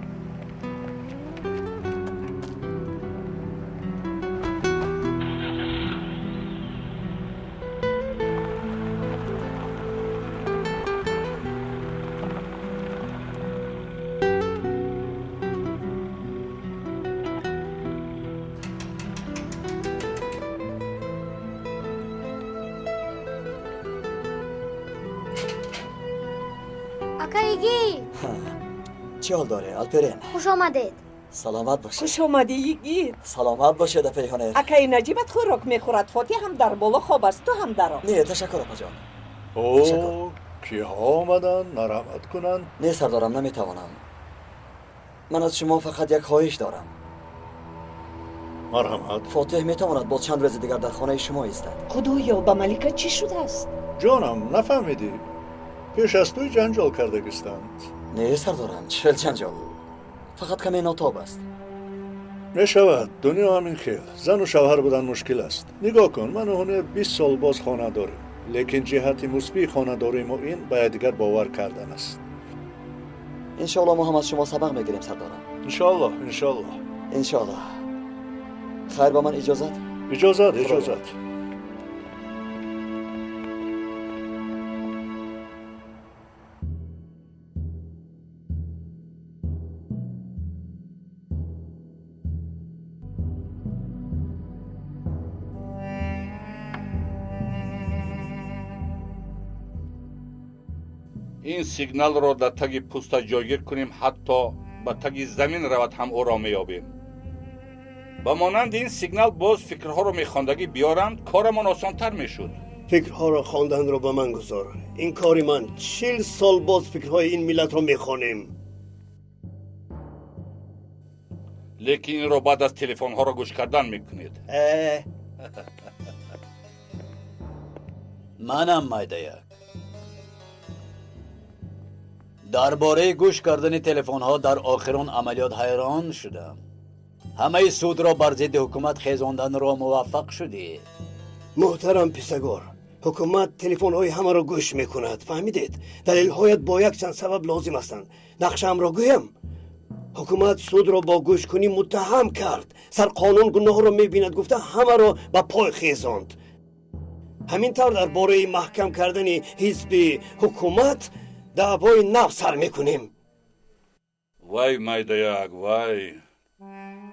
Чӣ ҳол дорӣ, Алперен? Хуш омадед. Саломат бошед. Хуш омадӣ, йигит. Саломат бошед, апаи Ҳунер. Акаи Наҷибат хӯрок мехӯрад, Фотиҳ ҳам дар боло хоб аст, ту ҳам даро. Не, ташаккур, апаҷон. О, киҳо омаданд, нарамат кунанд? Не, сардорам, наметавонам. Ман аз шумо фақат як хоҳиш дорам. Марҳамат. Фотиҳ метавонад боз чанд рӯзи дигар дар хонаи шумо истад. Худоё, ба Малика чӣ шудааст? Ҷонам, нафаҳмидӣ? Пеш аз туй ҷанҷол кардагистанд. Не, сардорам, чӣ хел ҷанҷол? Фақат каме нотоб аст. Мешавад, дунё ҳамин хел. Зану шавҳар будан мушкил аст. Нигоҳ кун, ману Ҳунер 20 сол боз хона дорем. Лекин ҷиҳати мусбии хонадории мо ин ба якдигар бовар кардан аст. Иншоалло мо ҳам аз шумо сабақ мегирем, сардорам. Иншоалло, иншоалло. Иншоалло. Хайр, ба ман иҷозат? Иҷозат, иҷозат. Ин сигналро дар таги пӯста ҷойгир кунем, ҳатто ба таги замин равад ҳам ӯро меёбем. Ба монанди ин сигнал боз фикрҳоро мехондагӣ биёранд, корамон осонтар мешуд. Фикрҳоро хонданро ба ман гузор. Ин кори ман 40 сол боз фикрҳои ин миллатро мехонем. Лекин инро баъд аз телефонҳоро гӯш кардан мекунед. Манам майдаяк. Дар бораи гӯш кардани телефонҳо дар охирон амалиёт ҳайрон шудам. Ҳамаи судро бар зидди ҳукумат хезонданро муваффақ шудӣ. Муҳтарам писагор, ҳукумат телефонҳои ҳамаро гӯш мекунад, фаҳмидед? Далелҳоят бо якчанд сабаб лозим ҳастанд. Нақшаамро гӯям. Ҳукумат судро бо гӯшкунӣ муттаҳам кард. Сарқонун гуноҳро мебинад гуфта ҳамаро ба пой хезонд. Ҳамин тавр дар бораи маҳкам кардани ҳизби ҳукумат даъвои нав сар мекунем. Вай майдаяк, вай.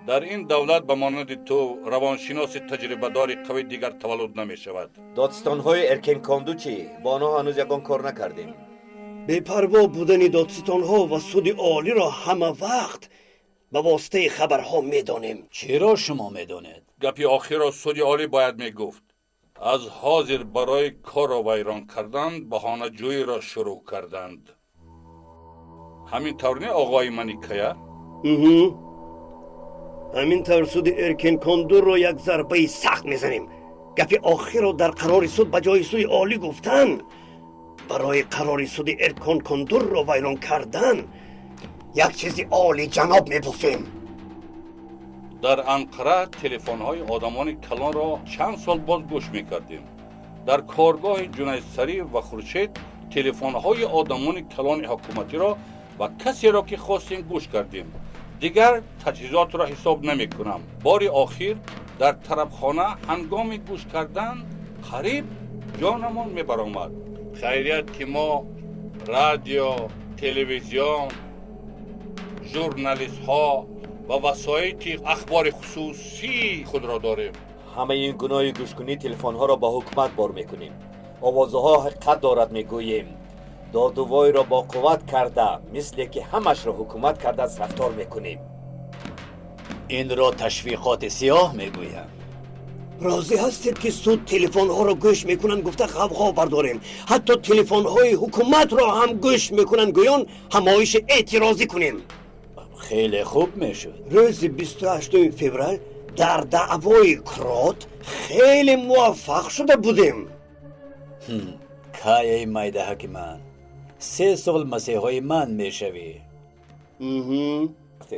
Дар ин давлат ба монанди ту равоншиноси таҷрибадори қавӣ дигар таваллуд намешавад. Додстонҳои Эркенконду чӣ? Бо онҳо ҳанӯз ягон кор накардем. Бепарво будани додситонҳо ва суди олиро ҳама вақт ба воситаи хабарҳо медонем. Чиро шумо медонед? Гапи охирро суди олӣ бояд мегуфт. Аз ҳозир барои корро вайрон кардан баҳонаҷӯиро шурӯъ карданд. Ҳамин тавр не, оғои Маникая? Ҳамин тавр суди Эркенкондурро як зарбаи сахт мезанем. Гапи охирро дар қарори суд ба ҷои суди олӣ гуфтан, барои қарори суди Эркенкондурро вайрон кардан як чизи олиҷаноб мебуфем. Дар Анқара телефонҳои одамони калонро чанд сол боз гӯш мекардем. Дар коргоҳи Ҷунайдсарӣ ва Хуршед телефонҳои одамони калони ҳукуматиро Ва касеро ки хостем гӯш кардем. Дигар таҷҳизотро ҳисоб намекунам. Бори охир дар тарабхона ҳангоми гӯш кардан қариб ҷонамон мебаромад. Хайрият ки мо радио, телевизион, журналистҳо ва васоити ахбори хусусии худро дорем. Ҳамаи ин гуноҳи гӯшкунии телефонҳоро ба ҳукумат бор мекунем. Овозаҳо ҳақиқат дорад мегӯем. Додувойро бо қувват карда, мисле ки ҳамашро ҳукумат кардааст рафтор мекунем. Инро ташвиқоти сиёҳ мегӯям. Розӣ ҳастед ки суд телефонҳоро гӯш мекунанд гуфта ғавғо бардорем? Ҳатто телефонҳои ҳукуматро ҳам гӯш мекунанд гӯён ҳамоиши эътирозӣ кунем. Хеле хуб мешуд. Рӯзи 28 феврал дар даъвои крот хеле муваффақ шуда будем. Кай эй майдаҳаки ман, 3 сол масеҳои ман мешавӣ.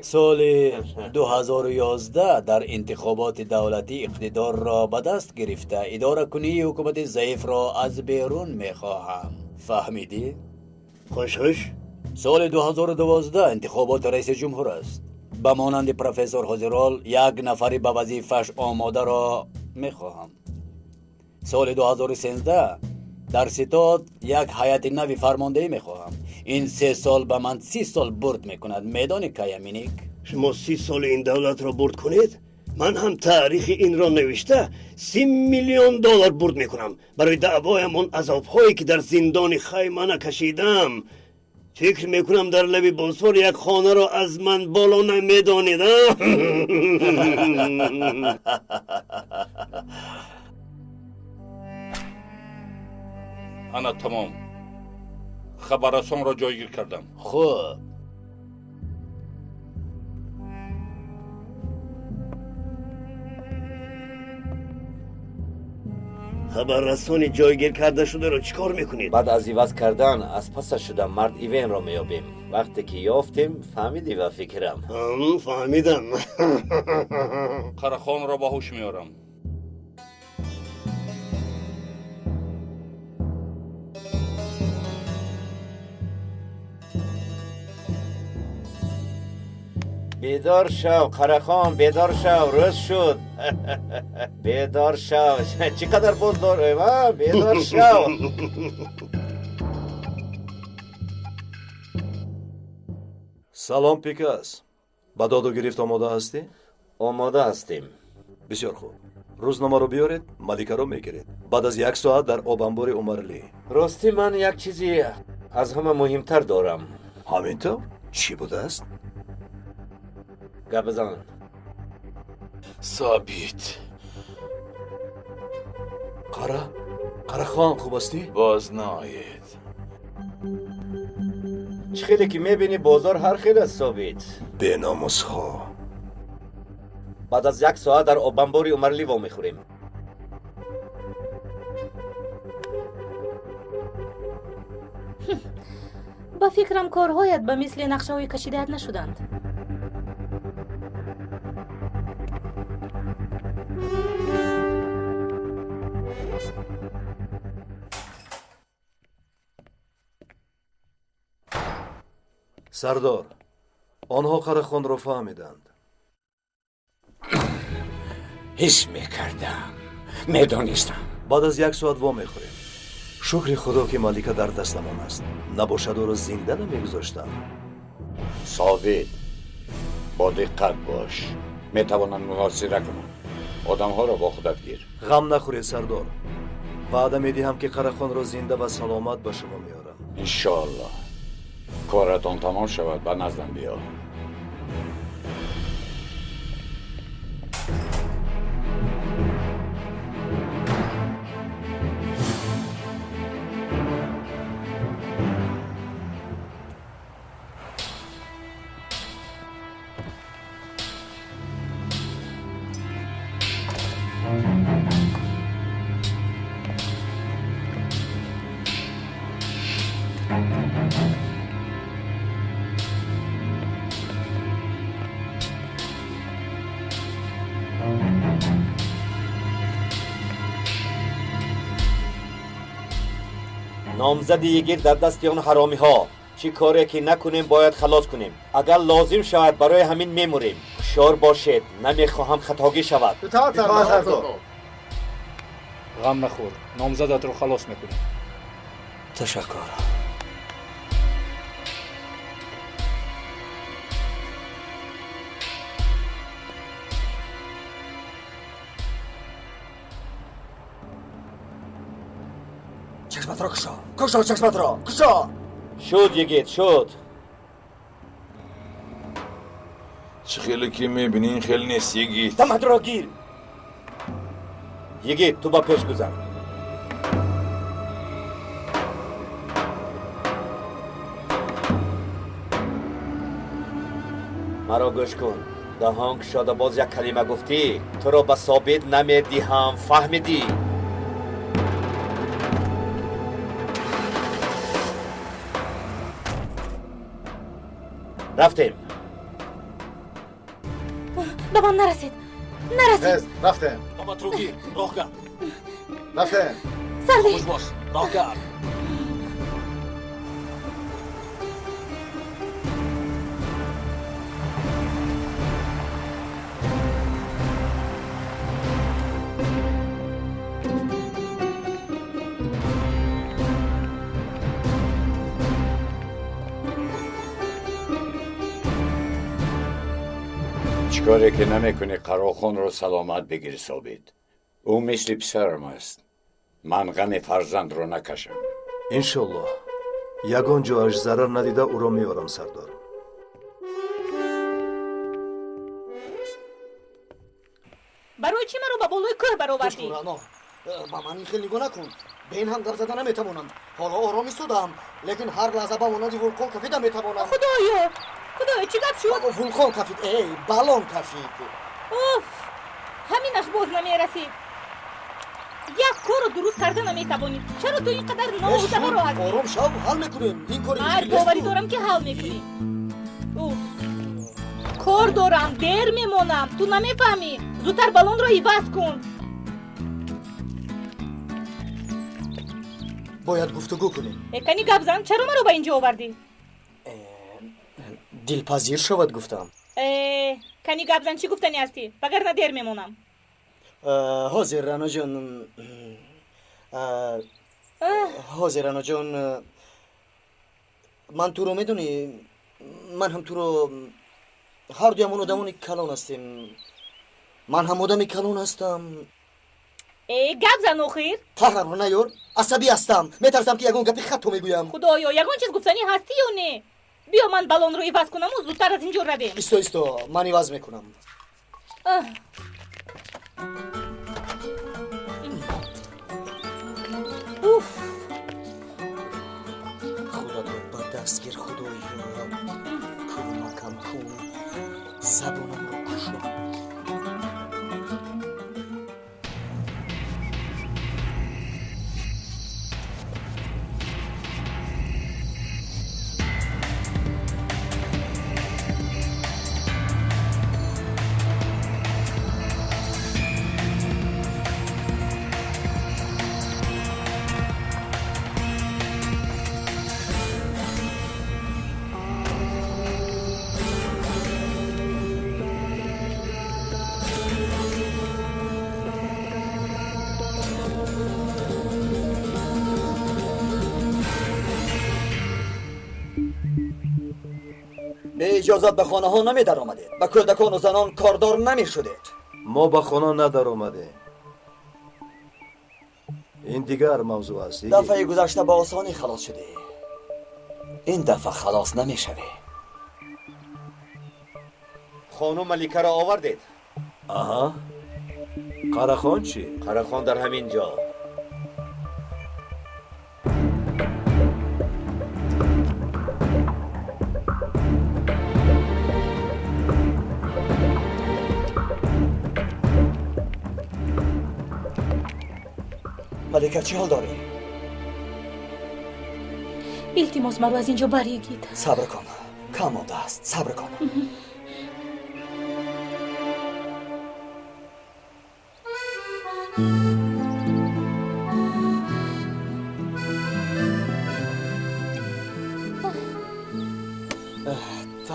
Соли 2011 дар интихоботи давлатӣ иқтидорро ба даст гирифта идоракунии ҳукумати заифро аз берун мехоҳам. Фаҳмидӣ? Хуш хуш. Соли 2012 интихоботи раиси ҷумҳур аст. Ба монанди профессор Ҳозирол як нафари ба вазифааш омодаро мехоҳам. Соли 2013 дар ситод як ҳайати нави фармондеҳӣ мехоҳам. Ин 3 сол ба ман 30 сол бурд мекунад. Медонӣ, Каяминик? Шумо 30 соли ин давлатро бурд кунед, ман ҳам таърихи инро навишта $30 миллион бурд мекунам. Барои даъвоям он азобҳое ки дар зиндони Хаймана кашидам. Фикр мекунам дар лаби Босфор як хонаро аз ман боло намедонед. Ана тамом. Хабаррасонро ҷойгир кардам. Хуб. Хабаррасони ҷойгир карда шударо чӣ кор мекунед? Баъд аз иваз кардан аз пасаш шуда мард Ивенро меёбем. Вақте ки ёфтем, фаҳмидӣ ба фикрам? Фаҳмидам. Қарахонро ба ҳуш меорам. Бедор шав, Қарахон, бедор шав, рӯз шуд. Бедор шав. Чӣ қадар боз дорем, а? Бедор шав. Салом, Пикас. Ба доду гирифт омода ҳастӣ? Омода ҳастем. Бисёр хуб. Рӯзномаро биёред, Маликаро мегиред. Баъд аз 1 соат дар обанбори Умарли. Ростӣ ман як чизи аз ҳама муҳимтар дорам. Ҳамин тавр? Чӣ будааст? Гап бизан. Собит. Қара? Қарахон, хуб ҳастӣ? Боз наоед. Чӣ хеле ки мебинӣ бозор ҳар хел аст, Собит. Беномусҳо. Баъд аз 1 соат дар обанбори Умарли вомехӯрем. Ба фикрам корҳоят ба мисли нақшаҳои кашидаат нашуданд. Сардор, онҳо Қарахонро фаҳмиданд. Ҳис мекардам, медонистам. Баъд аз 1 соат вомехӯрем. Шукри Худо ки Малика дар дастамон аст. Набошад ӯро зинда намегузоштам. Собит, бо диққат бош. Метавонанд муҳосира кунанд. Одамҳоро бо худат гир. Ғам нахӯред, сардор. Ваъда медиҳам ки Қарахонро зинда ва саломат ба шумо меорам. Иншоаллоҳ. Коратон тамом шавад, ба наздам биё. Номзади егир дар дасти он ҳаромиҳо. Чӣ коре ки накунем, бояд халос кунем. Агар лозим шавад, барои ҳамин мемурем. Ҳушёр бошед, намехоҳам хатогӣ шавад. Итоат сардор. Ғам нахӯр, номзадатро халос мекунем. Ташаккур. Чашматро кушо, кушо чашматро, кушо. Шуд, йигит, шуд. Чӣ хеле ки мебинӣ, ин хел нест, йигит. Даматро гир. Йигит, ту ба пеш гузар. Маро гӯш кун. Даҳон кушода боз як калима гуфтӣ, туро ба Собит намедиҳам, фаҳмидӣ? Рафтем. Ба ман нарасед, нарасед. Рафтем. Даматро гир, роҳ кард. Рафтем. Сардӣ. Хуш бош, роҳ кард. Коре ки намекунӣ, Қарохонро саломат бигир, Собит. Ӯ мисли писарам аст. Ман ғами фарзандро накашам. Иншоллоҳ, ягон ҷоаш зарар надида ӯро меорам, сардор. Барои чӣ маро ба болои кӯҳ баровардӣ? Ба ман ин хел нигоҳ накун. Бе ин ҳам гап зада наметавонам. Ҳоло ором истодаам, лекин ҳар лаҳза ба монанди вулқон кафида метавонам. Худоё! Худоё, чӣ гап шуд? Вулқон кафид, эй, баллон кафид. Уф, ҳаминаш боз намерасид. Як корро дуруст карда наметавонӣ. Чаро ту ин қадар ноҳудабаро ҳастӣ? Ором шав, ҳал мекунем. Ин кори мушкил нест. Боварӣ дорам, ки ҳал мекунӣ. Уф, кор дорам, дер мемонам. Ту намефаҳмӣ. Зудтар баллонро иваз кун. Бояд гуфтугӯ кунем. Кани гап зан, чаро маро ба ин ҷо овардӣ? Дилпазир шавад гуфтам. Кани гап зан, чӣ гуфтанӣ ҳастӣ? Вагарна дер мемонам. Ҳозир, Раноҷон. Ҳозир, Раноҷон, ман туро медонӣ, ман ҳам туро, ҳар дуямон одамони калон ҳастем. Ман ҳам одами калон ҳастам. Гап зан охир. Қаҳрро наёр, асабӣ ҳастам. Метарсам, ки ягон гапи хато мегӯям. Худоё, ягон чиз гуфтанӣ ҳастӣ ё не? Биё ман баллонро иваз кунаму зудтар аз ин ҷо равем. Исто, исто, ман иваз мекунам. Уф, худатро ба даст гир, худоё, кӯмакам кун, забонамро кушо. Бе иҷозат ба хонаҳо намедаромадед, ба кӯдакону занон кордор намешудед. Мо ба хона надаромадем. Ин дигар мавзӯъ аст. Дафъаи гузашта ба осонӣ халос шудӣ, ин дафъа халос намешавӣ. Хонум Маликаро овардед? Аҳа. Қарахон чӣ? Қарахон дар ҳамин ҷо. Малика, чӣ ҳол дорӣ? Илтимос, маро аз ин ҷо бар, йигит. Сабр кун, кам мондааст, сабр кун.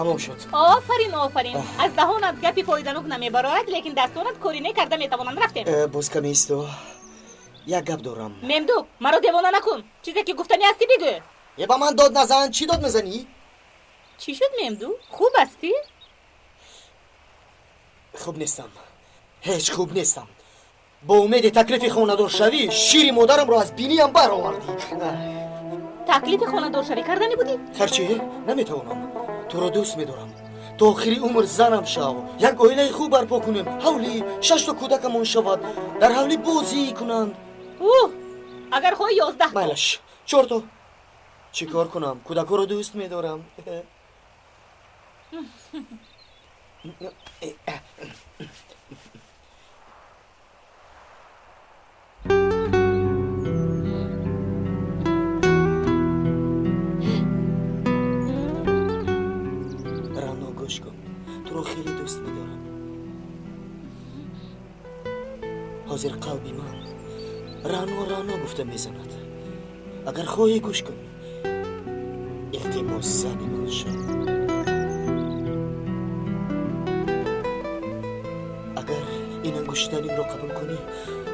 Тамом шуд. Офарин, офарин. Аз даҳонат гапи фоиданок намебарояд, лекин дастонат кори не карда метавонанд. Рафтем. Боз каме исто. Як гап дорам. Мемдук, маро девона накун. Чизе ки гуфтанӣ ҳастӣ бигӯ. Е, ба ман дод назан. Чӣ дод мезанӣ? Чӣ шуд, Мемду? Хуб ҳастӣ? Хуб нестам. Ҳеҷ хуб нестам. Бо умеди таклифи хонадоршавӣ шири модарамро аз биниям баровардӣ. Таклифи хонадоршавӣ карданӣ будӣ? Харчи, наметавонам. Туро дӯст медорам. То охири умр занам шав. Як оилаи хуб барпо кунем. Ҳавлӣ, шашто кӯдакамон шавад. Дар ҳавлӣ бозӣ кунанд. Уҳ, агар хоҳӣ 11. Майлаш, 4то. Чӣ кор кунам? Кӯдакҳоро дӯст медорам. Рано, гӯш кун. Туро хеле дӯст медорам. Ҳозир қалби ман Рано Рано гуфта мезанад. Агар хоҳӣ гӯш кун. Илтимос, зани ман шав. Агар ин ангуштаримро қабул кунӣ,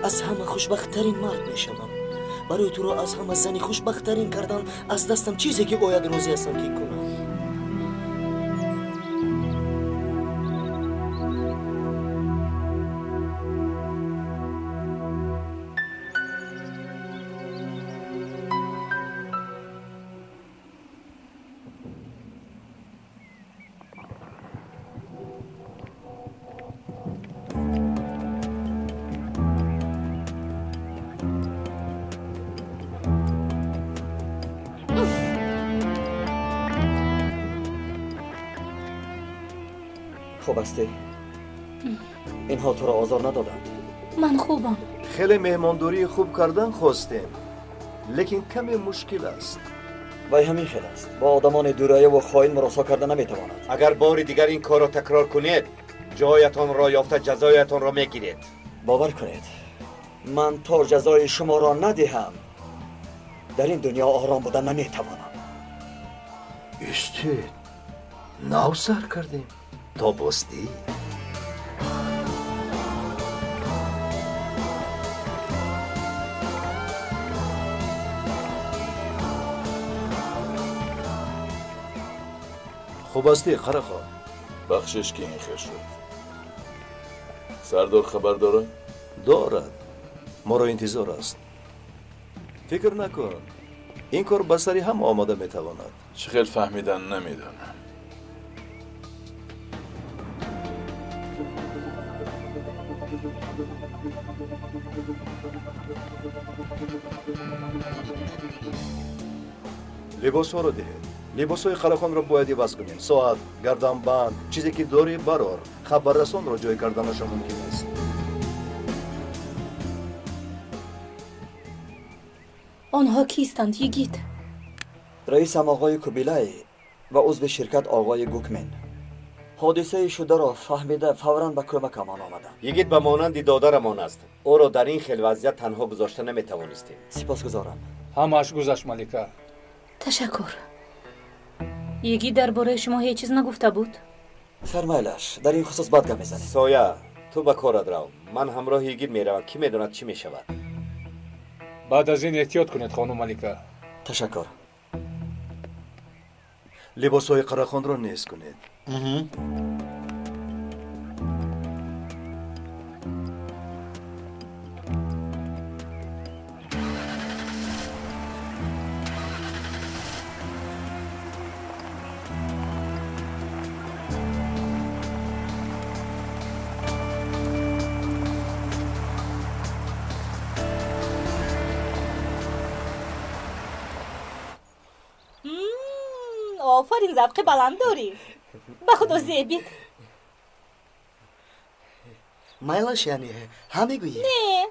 аз ҳама хушбахттарин мард мешавам. Барои туро аз ҳама зани хушбахттарин кардан аз дастам чизе ки ояд розӣ ҳастам ки кунам. Хуб ҳастӣ? Инҳо туро озор надоданд? Ман хубам. Хеле меҳмондории хуб кардан хостем, лекин каме мушкил аст. Вай ҳамин хел аст. Бо одамони дурраяву хоин муросо карда наметавонад. Агар бори дигар ин корро такрор кунед, ҷоятонро ёфта ҷазоятонро мегиред. Бовар кунед, ман то ҷазои шуморо надиҳам, дар ин дунё ором буда наметавонам. Истед, нав сар кардем. То бостӣ. Хуб ҳастӣ, Қарахон? Бахшиш ки ин хел шуд. Сардор хабар дорад? Дорад. Моро интизор аст. Фикр накун. Ин кор ба сари ҳама омода метавонад. Чӣ хел фаҳмидан намедонам. Либосҳоро диҳед. Либосҳои Қарахонро бояд иваз кунем. Соат, гарданбанд, чизе ки дорӣ барор. Хабаррасонро ҷой карданашон мумкин аст. Онҳо кистанд, йигит? Раисам оғои Кубилай ва узви ширкат оғои Гукмен. Ҳодисаи шударо фаҳмида фавран ба кӯмакамон омаданд. Йигит ба монанди додарамон аст. Ӯро дар ин хел вазъият танҳо гузошта наметавонистем. Сипосгузорам. Ҳамааш гузашт, Малика. Ташаккур. Йигит дар бораи шумо ҳеҷ чиз нагуфта буд? Фармайлаш, дар ин хусус бад гап мезанем. Соя, ту ба корат рав. Ман ҳамроҳи йигит меравам. Кӣ медонад чӣ мешавад? Баъд аз ин эҳтиёт кунед, хонум Малика. Ташаккур. Либосҳои Қарахонро нез кунед. Офарин, завқи баланд дорӣ. Ба худо зебит. Майлаш, яъне ҳа мегӯӣ? Не,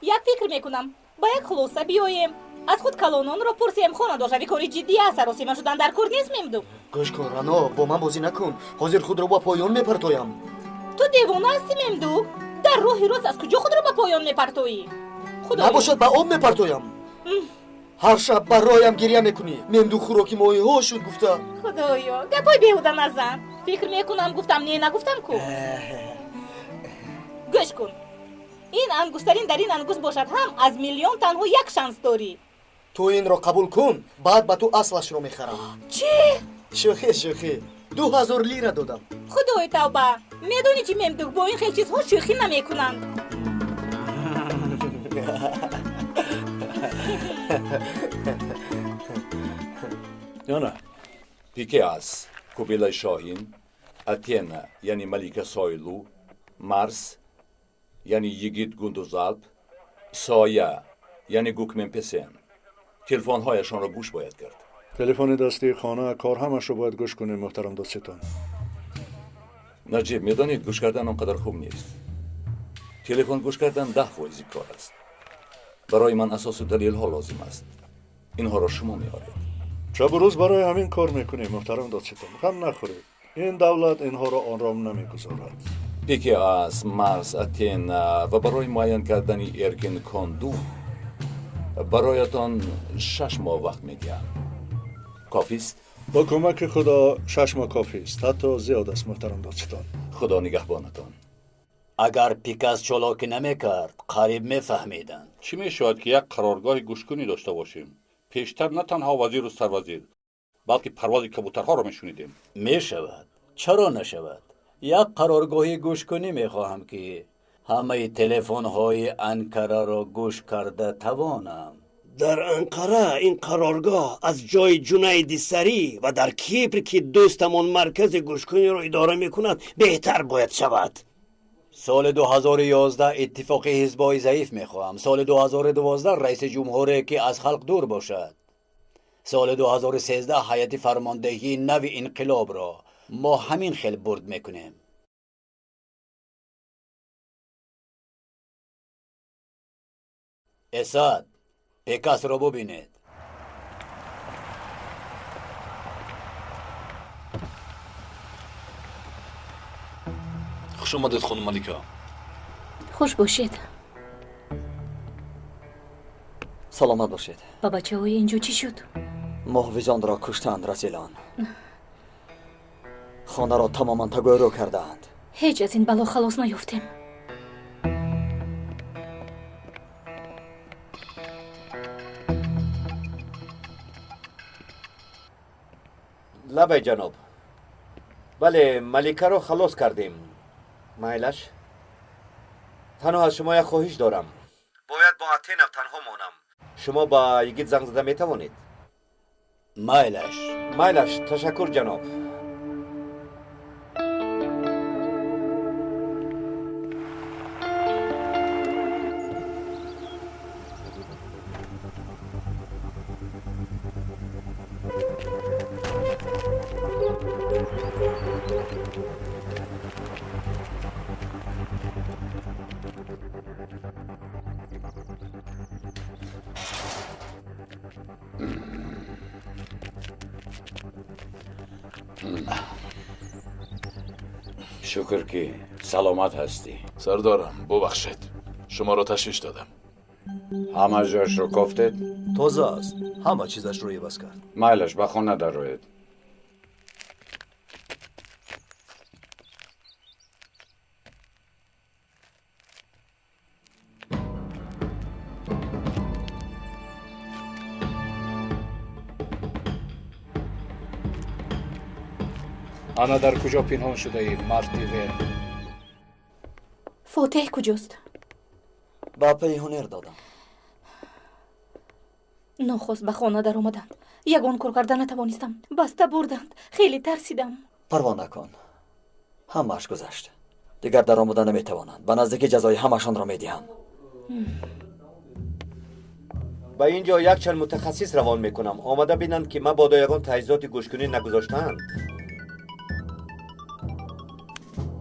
як фикр мекунам. Ба як хулоса биёем. Аз худ калононро пурсем. Хонадоршавӣ кори ҷиддӣ аст. Саросима шудан дар кор нест, Мемду. Гӯш кун, Рано, бо ман бозӣ накун. Ҳозир худро ба поён мепартоям. Ту девона ҳастӣ, Мемду? Дар роҳи рост аз куҷо худро ба поён мепартоӣ? Набошад, ба об мепартоям. Ҳар шаб бароям гиря мекунӣ. Мемду хӯроки моҳиҳо шуд гуфта. Худоё, гапҳои беҳуда назан. Фикр мекунам гуфтам, не нагуфтам ку. Гӯш кун. Ин ангуштарин дар ин ангушт бошад ҳам аз миллион танҳо як шанс дорӣ. Ту инро қабул кун, баъд ба ту аслашро мехарам. Чӣ? Шӯхӣ, шӯхӣ. 2000 лира додам. Худои тавба, медонӣ чӣ Мемдук, бо ин хел чизҳо шӯхӣ намекунанд. Ё на? Пикеас, Кубилай Шоҳин, Атена, яъне Малика Сойлу, Марс, яъне Йигит Гундузалп, Соя, яъне Гукмен Песен. Телефонҳояшонро гӯш бояд кард. Телефони дастии хона, кор ҳамашро бояд гӯш кунем, муҳтарам додситон. Наҷиб, медонед, гӯш кардан он қадар хуб нест. Телефон гӯш кардан 10% кор аст. Барои ман асосу далелҳо лозим аст. Инҳоро шумо меоред. Шабу рӯз барои ҳамин кор мекунем, муҳтарам додситон. Ғам нахӯред. Ин давлат инҳоро ором намегузорад. Пикеас, Марс, Атена ва барои муайян кардани Эркин Конду бароятон 6 моҳ вақт медиҳам. Кофист? Бо кӯмаки Худо 6 моҳ кофист, ҳатто зиёд аст, муҳтарам додситон. Худо нигаҳбонатон. Агар Пикас чолокӣ намекард, қариб мефаҳмиданд. Чӣ мешавад ки як қароргоҳи гӯшкунӣ дошта бошем? Пештар на танҳо вазиру сарвазир, балки парвози кабутарҳоро мешунидем. Мешавад. Чаро нашавад? Як қароргоҳи гӯшкунӣ мехоҳам ки ҳамаи телефонҳои Анкараро гӯш карда тавонам. Дар Анқара ин қароргоҳ аз ҷои Ҷунайди Сарӣ ва дар Кипр ки дӯстамон маркази гӯшкуниро идора мекунад беҳтар бояд шавад. Соли 2011 иттифоқи ҳизбҳои заиф мехоҳам. Соли 2012 раиси ҷумҳуре ки аз халқ дур бошад. Соли 2013 ҳайати фармондеҳии нави инқилобро мо ҳамин хел бурд мекунем. Эсад, Пекасро бубинед. Хуш омадед, хонум Малика. Хуш бошед. Саломат бошед. Ба бачаҳои инҷо чӣ шуд? Муҳофизонро куштанд, расилон. Хонаро тамоман тагӯйрӯ кардаанд. Ҳеҷ аз ин бало халос наёфтем. Лабай ҷаноб. Бале, Маликаро халос кардем. Майлаш, танҳо аз шумо як хоҳиш дорам. Бояд бо Атена танҳо монам. Шумо ба Йигит занг зада метавонед? Майлаш. Майлаш, ташаккур ҷаноб. Шукр ки саломат ҳастӣ. Сардорам, бубахшед, шуморо ташвиш додам. Ҳама ҷояшро кофтед? Тоза аст, ҳама чизашро иваз кард. Майлаш, ба хона дароед. Ана дар куҷо пинҳон шудаӣ, марди Вен? Фотеҳ куҷост? Ба пайи ҳунер додам. Нохост ба хона даромаданд. Ягон кор карда натавонистам. Баста бурданд. Хеле тарсидам. Парво накун. Ҳамааш гузашт. Дигар даромада наметавонанд. Ба наздикӣ ҷазои ҳамашонро медиҳам. Ба ин ҷо якчанд мутахассис равон мекунам. Омада бинанд ки мабодо ягон таҷҳизоти гӯшкунӣ нагузоштаанд.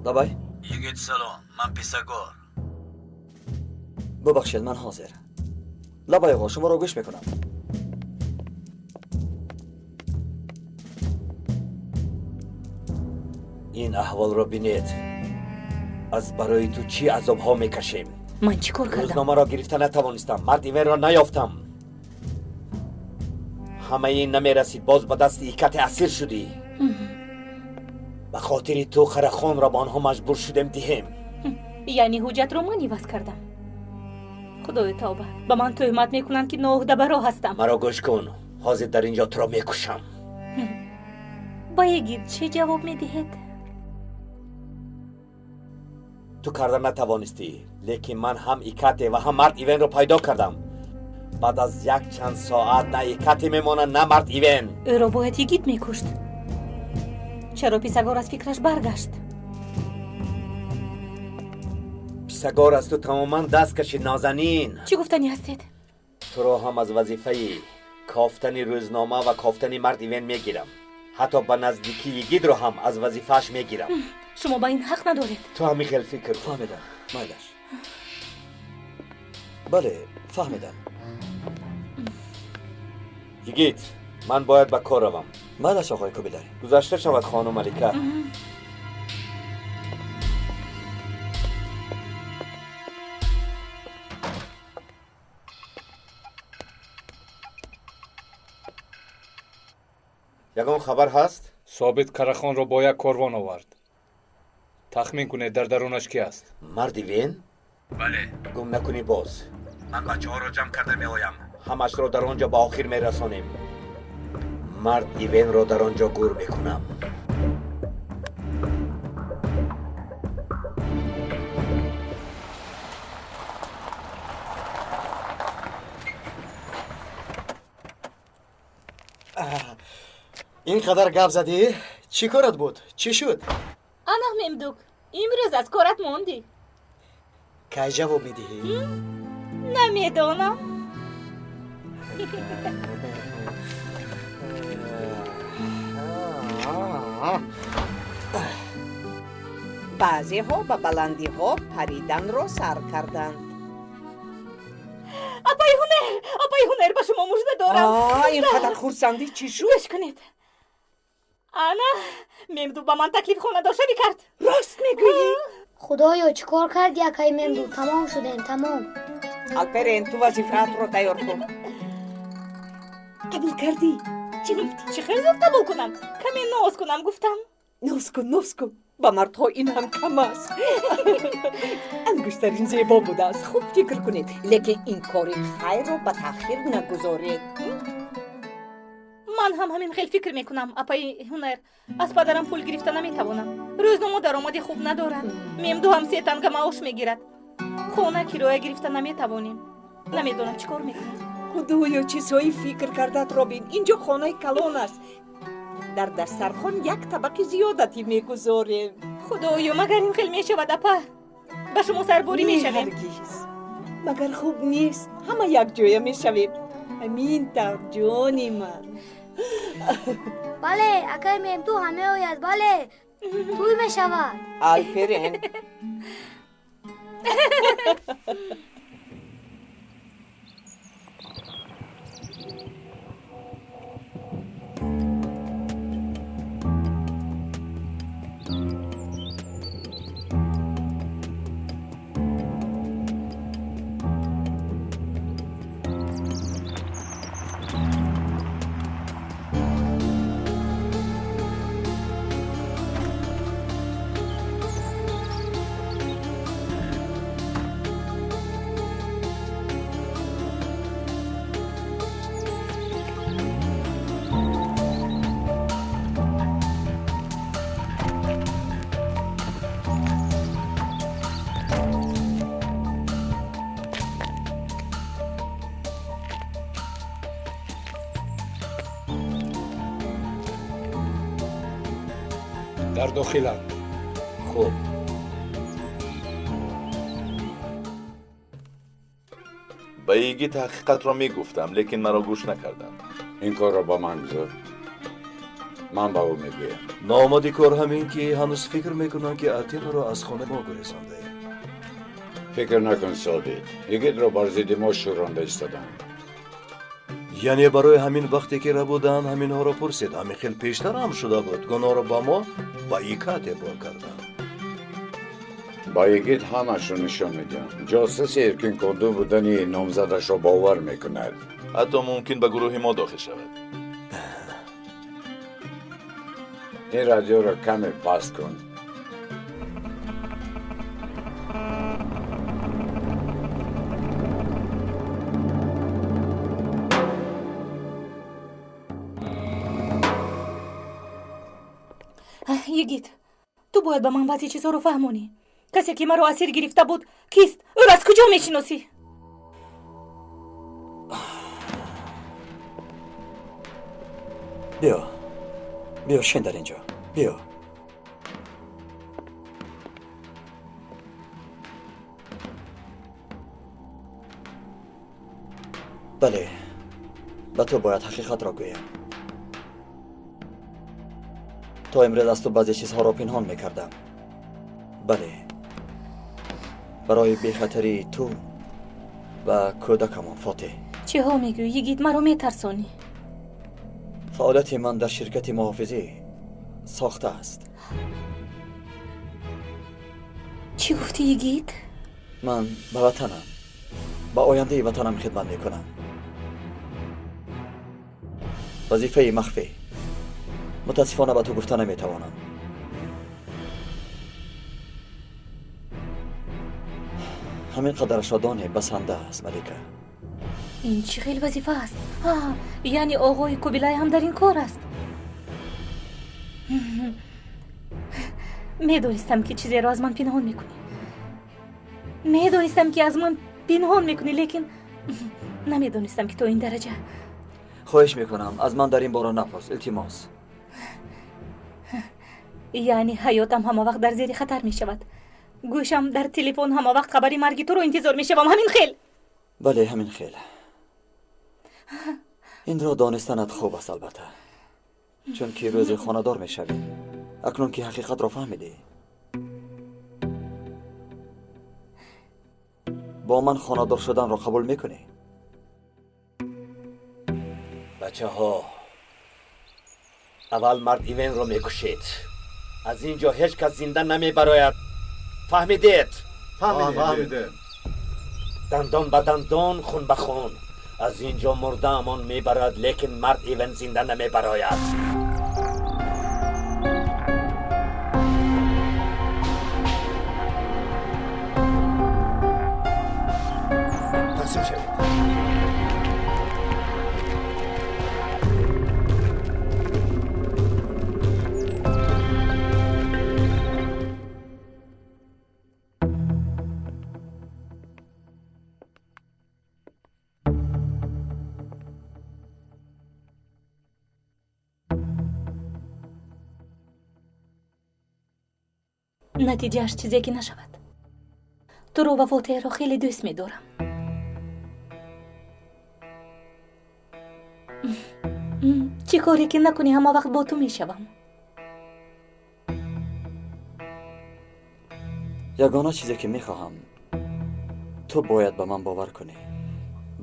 Давай. Йигит салом, ман Писагор. Бубахшед, ман ҳозир. Лабай оғо, шуморо гӯш мекунам. Ин аҳволро бинед. Аз барои ту чӣ азобҳо мекашем? Ман чӣ кор кардам? Рӯзномаро гирифта натавонистам. Марди Венро наёфтам. Ҳамаи ин намерасид, боз ба дасти Икате асир шудӣ. Ба хотири ту Қарахонро ба онҳо маҷбур шудем диҳем. Яъне ҳуҷҷатро ман иваз кардам. Худои тавба, ба ман тӯҳмат мекунанд, ки ноуҳдабаро ҳастам. Маро гӯш кун, ҳозир дар ин ҷо туро мекушам. Ба Йигит чӣ ҷавоб медиҳед? Ту карда натавонистӣ, лекин ман ҳам Икате ва ҳам мард Ивенро пайдо кардам. Баъд аз як чанд соат на Икате мемонад, на мард Ивен. Ӯро бояд Йигит мекушт. Чаро Писагор аз фикраш баргашт? Писагор аз ту тамоман даст кашид, Нозанин. Чӣ гуфтанӣ ҳастед? Туро ҳам аз вазифаи кофтани рӯзнома ва кофтани мард Ивен мегирам. Ҳатто ба наздикии Йигитро ҳам аз вазифааш мегирам. Шумо ба ин ҳақ надоред. Ту ҳамин хел фикр кун. Фаҳмидам, майлаш. Бале, фаҳмидам. Йигит, ман бояд ба кор равам. Майлаш, оғои Кубилай. Гузашта шавад, хонум Малика. Ягон хабар ҳаст? Собит Карахонро бо як корвон овард. Тахмин кунед, дар дарунаш ки аст? Марди Вен? Бале. Гум накунӣ боз. Ман бачаҳоро ҷамъ карда меоям. Ҳамашро дар он ҷо ба охир мерасонем. Мард Ивенро дар он ҷо гур мекунам. Ин қадар гап задӣ? Чӣ корат буд? Чӣ шуд? Ана Мемдук, имрӯз аз корат мондӣ. Кай ҷавоб медиҳӣ? Намедонам. Баъзеҳо ба баландиҳо париданро сар карданд. Апаи ҳунар, апаи ҳунар, ба шумо мужда дорам. Ин қадар хурсандӣ чӣ шуд? Гӯш кунед. Ана, Мемду ба ман таклиф хонадоршавӣ кард. Рост мегӯӣ? Худоё, чӣ кор карди, акаи Мемду? Тамом шудем, тамом. Алперен, ту вазифаатро тайёр кун. Қабул кардӣ? Чӣ гуфтӣ? Чӣ хел зуд қабул кунам? Каме ноз кунам гуфтам. Ноз кун, ноз кун. Ба мардҳо ин ҳам кам аст. Ангуштарин зебо будааст. Хуб фикр кунед, лекин ин кори хайрро ба таъхир нагузоред. Ман ҳам ҳамин хел фикр мекунам, апаи ҳунар. Аз падарам пул гирифта наметавонам. Рӯзнома даромади хуб надорад. Мемду ҳам 3 танга маош мегирад. Хона кироя гирифта наметавонем. Намедонам чӣ кор мекунам. Худоё, чизҳои фикр кардаат робин. Инҷо хонаи калон аст. Дар дастархон як табақи зиёдатӣ мегузорем. Худоё, магар ин хел мешавад, апа? Ба шумо сарборӣ мешавем. Ҳаргиз. Магар хуб нест? Ҳама якҷоя мешавем. Ҳамин тавр, ҷони ман. Бале, акаи Мемду ҳам меояд, бале. Тӯй мешавад. Алперен. Дар дохиланд. Хуб. Ба Йигит ҳақиқатро мегуфтам, лекин маро гӯш накарданд. Ин корро ба ман гузор. Ман ба ӯ мегӯям. Номади кор ҳамин ки ҳанӯз фикр мекунанд, ки Атенаро аз хона мо гурезондаем. Фикр накун, Собит. Йигитро бар зидди мо шӯронда истоданд. Яъне барои ҳамин вақте ки рабуданд, ҳаминҳоро пурсид. Ҳамин хел пештар ҳам шуда буд. Гуноҳро ба мо ба Икате бор карданд. Ба Йигит ҳамашро нишон медиҳам. Ҷосуси Эркин Конду будани номзадашро бовар мекунад. Ҳатто мумкин ба гурӯҳи мо дохил шавад. Ин радиоро каме паст кун. Йигит, ту бояд ба ман баъзе чизҳоро фаҳмонӣ. Касе ки маро асир гирифта буд кист? Ӯро аз куҷо мешиносӣ? Биё, биё, шин дар инҷо, биё. Бале, ба ту бояд ҳақиқатро гӯям. То имрӯз аз ту баъзе чизҳоро пинҳон мекардам. Бале, барои бехатарии ту ва кӯдакамон Фотеҳ. Чиҳо мегӯӣ, йигит? Маро метарсонӣ. Фаъолияти ман дар ширкати муҳофизӣ сохта аст. Чӣ гуфтӣ, йигит? Ман ба ватанам, ба ояндаи ватанам хидмат мекунам. Вазифаи махфӣ. Мутаассифона ба ту гуфта наметавонам. Ҳамин қадарашро доне басанда аст, Малика. Ин чӣ хел вазифа аст? Яъне оғои Кубилай ҳам дар ин кор аст. Медонистам, ки чизеро аз ман пинҳон мекунӣ. Медонистам, ки аз ман пинҳон мекунӣ, лекин намедонистам, ки то ин дараҷа. Хоҳиш мекунам, аз ман дар ин бора напурс, илтимос. Яъне ҳаётам ҳама вақт дар зери хатар мешавад. Гӯшам дар телефон ҳама вақт хабари марги туро интизор мешавам. Ҳамин хел? Бале, ҳамин хел. Инро донистанат хуб аст, албатта, чунки рӯзе хонадор мешавӣ. Акнун ки ҳақиқатро фаҳмидӣ, бо ман хонадор шуданро қабул мекунӣ? Бачаҳо, аввал мард Ивенро мекушед. Аз ин ҷо ҳеҷ кас зинда намебарояд. Фаҳмидед? Фаҳмидем. Дандон ба дандон, хун ба хун. Аз ин ҷо мурдаамон мебарад, лекин мард Ивен зинда намебарояд. Тақсим шавед. Натиҷааш чизе ки нашавад. Туро ва Фотеҳро хеле дӯст медорам. Чӣ коре ки накунӣ, ҳама вақт бо ту мешавам. Ягона чизе ки мехоҳам, ту бояд ба ман бовар кунӣ.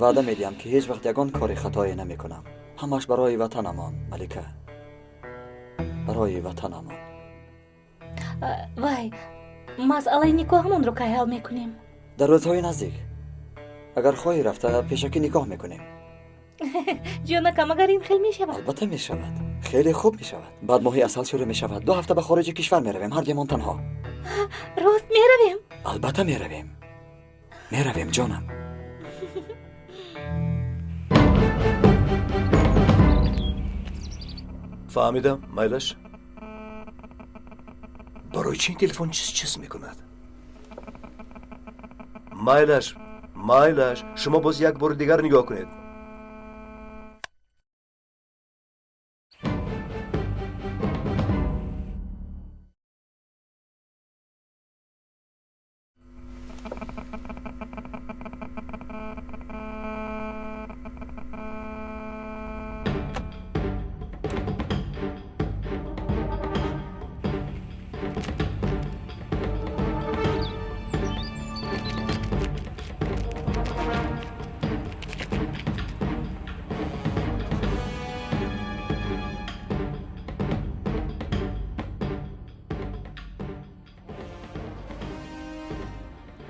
Ваъда медиҳам, ки ҳеҷ вақт ягон кори хатое намекунам. Ҳамаш барои ватанамон, Малика, барои ватанамон. Вай, масъалаи никоҳамонро кай ҳал мекунем? Дар рӯзҳои наздик. Агар хоҳӣ, рафта пешакӣ никоҳ мекунем. Ҷонакам, агар ин хел мешавад? Албатта мешавад, хеле хуб мешавад. Баъд моҳи асал шурӯъ мешавад. 2 ҳафта ба хориҷи кишвар меравем, ҳардуямон танҳо. Рост меравем? Албатта меравем, меравем, ҷонам. Фаҳмидам, майлаш. Барои чи ин телефон чиз чиз мекунад? Майлаш, майлаш, шумо боз як бори дигар нигоҳ кунед.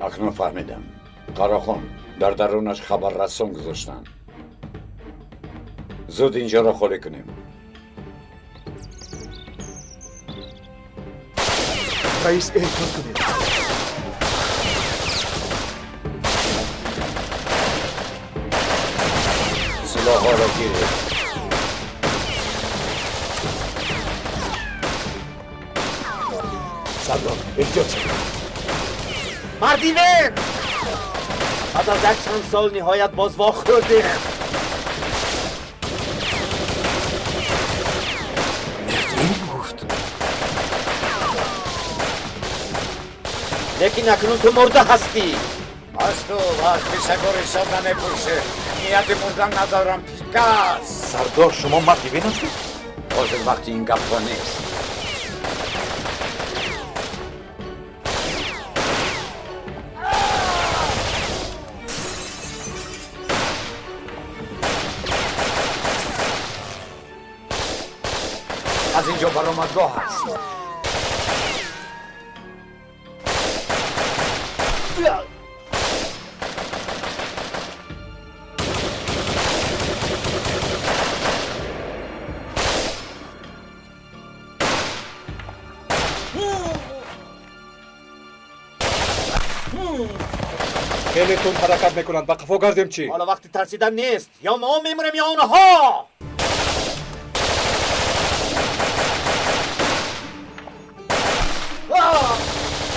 Акнун фаҳмидам. Қарахон дар дарунаш хабаррасон гузоштанд. Зуд инҷоро холӣ кунем. Раис, эҳтиёт кунед. Силоҳҳоро гиред. Сардор, эҳтиёт шавед. Мардивен! Баъд аз як чанд сол ниҳоят боз вохӯрдем. Мардивен гуфт. Лекин акнун ту мурда ҳастӣ. Аз ту ва аз писагор ҳисоб намепурсед. Нияти мурдан надорам, пикас. Сардор, шумо Мардивен ҳастед? Ҳозир вақти ин гапҳо нест. Аз инҷо баромадгоҳ аст. Хеле тунд ҳаракат мекунанд. Ба қафо гардем чӣ? Ҳоло вақти тарсидан нест. Ё мо мемурем, ё онҳо.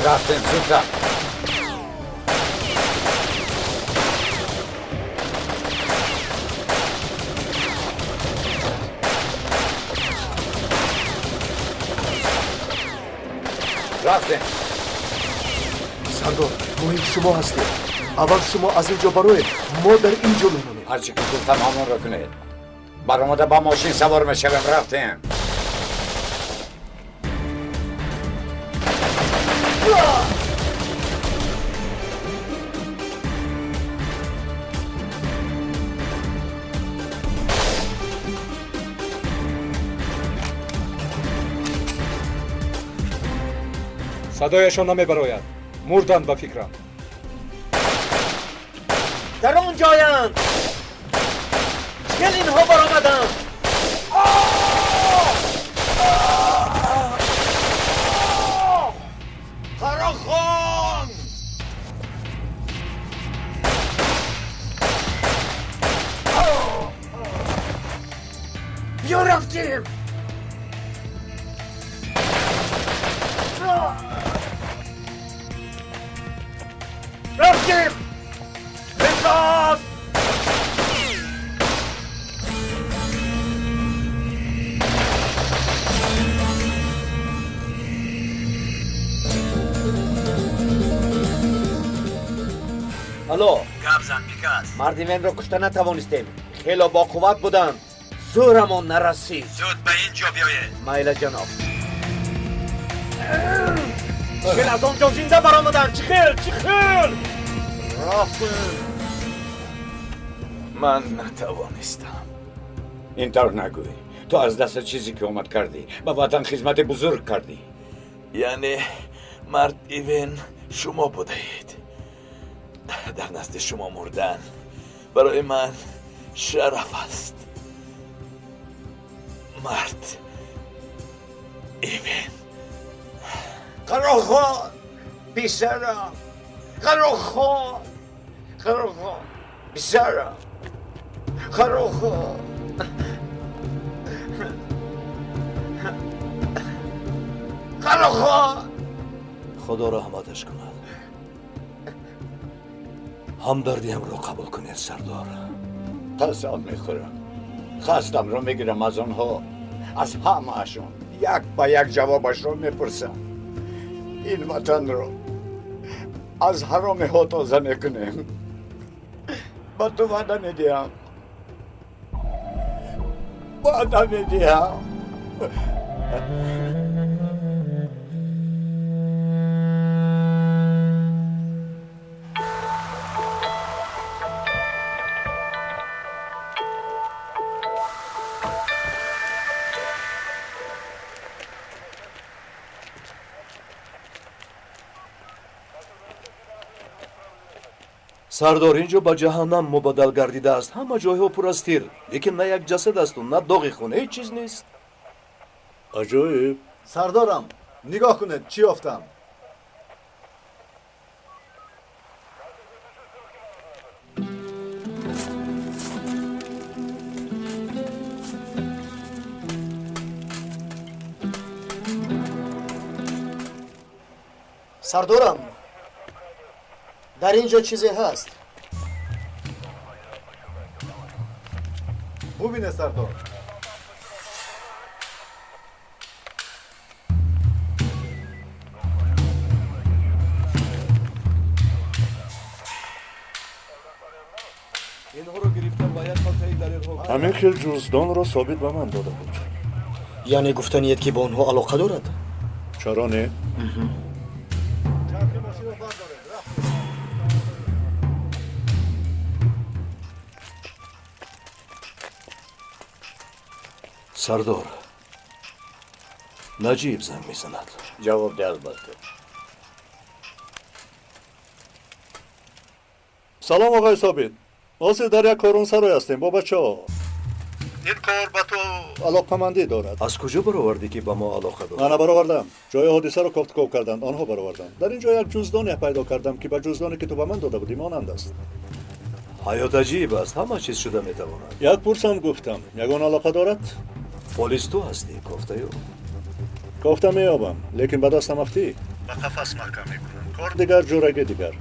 Рафтем, зудтар. Рафтем. Сардор, муҳим шумо ҳастед. Аввал шумо аз ин ҷо бароед, мо дар ин ҷо мемонем. Ҳарчи ки гуфтам ҳамонро кунед. Баромада ба мошин савор мешавем. Рафтем. Садояшон намебарояд. Мурданд ба фикрам. Дар он ҷоянд. Чӣ инҳо баромаданд? Қарахон! Биё рафтем. Рафтем! Бикас! Алло. Гап зан, Пикас. Мардивенро кушта натавонистем. Хело боқувват буданд. Зӯрамон нарасид. Зуд ба ин ҷо биёед. Майла, ҷаноб. Чӣ хел аз он ҷо зинда баромаданд? Чӣ хел? Чӣ хел? Рафтем. Ман натавонистам. Ин тавр нагӯй. Ту аз дастат чизе ки омад кардӣ. Ба ватан хизмати бузург кардӣ. Яъне мард Ивен шумо будаед. Дар назди шумо мурдан барои ман шараф аст. Мард Ивен. Қарахон, писарам. Қарахон, Қарахон, писарам. Қарахон. Қарахон. Худо раҳматаш кунад. Ҳамдардиамро қабул кунед, сардор. Қасам мехӯрам. Хастамро мегирам аз онҳо, аз ҳамаашон. Як ба як ҷавобашро мепурсам. Ин ватанро аз ҳаромиҳо тоза мекунем. Ба ту ваъда медиҳам. Ваъда медиҳам. Сардор, инҷо ба ҷаҳаннам мубаддал гардидааст. Ҳама ҷойҳо пур аз тир, лекин на як ҷасад асту на доғи хун, ҳеҷ чиз нест. Аҷоиб. Сардорам, нигоҳ кунед, чӣ ёфтам. Сардорам, дар ин ҷо чизе ҳаст. Бубине, сардор. Ҳамин хел ҷуздонро Собит ба ман дода буд. Яъне гуфтаниед, ки бо онҳо алоқа дорад? Чаро не? Сардор, Наҷиб занг мезанад. Ҷавоб де, албатта. Салом, оғои Собит. Ҳозир дар як корвонсарой ҳастем бо бачаҳо. Ин кор ба ту алоқамандӣ дорад. Аз куҷо баровардӣ, ки ба мо алоқа дорад? Мана баровардам. Ҷои ҳодисаро кофтуков карданд, онҳо бароварданд. Дар ин ҷо як ҷуздоне пайдо кардам, ки ба ҷуздоне, ки ту ба ман дода будӣ, монанд аст. Ҳаёт аҷиб аст, ҳама чиз шуда метавонад. Як пурсам гуфтам, ягон алоқа дорад? Полис ту ҳастӣ, кофтаю. Кофта меёбам, лекин ба дастам афтӣ, ба қафас маҳкам мекунам. Кор дигар, ҷураги дигар.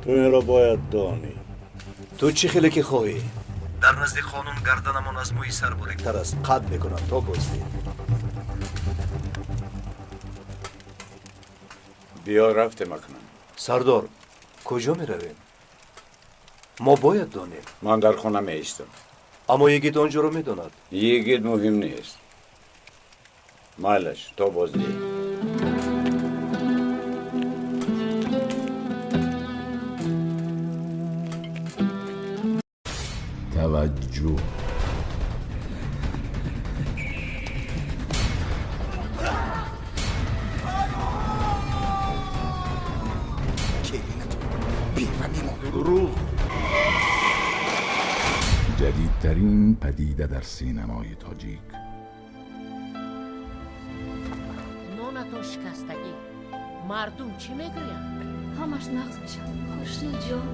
Ту инро бояд донӣ. Ту чӣ хеле ки хоҳӣ. Дар назди қонун гарданамон аз мӯи сар буриктар аст. Қад мекунам то боздид. Биё, рафтем акнун. Сардор, куҷо меравем? Мо бояд донем. Ман дар хона меистам. Аммо йигит он ҷоро медонад. Йигит муҳим нест. Майлаш, то боздид. Таваҷҷӯҳ. Дурӯғ. Ҷадидтарин падида дар синамои тоҷик. Нонатон шикастагӣ. Мардум чӣ мегӯянд? Ҳамаш нағз мешавад. Хушнудҷон,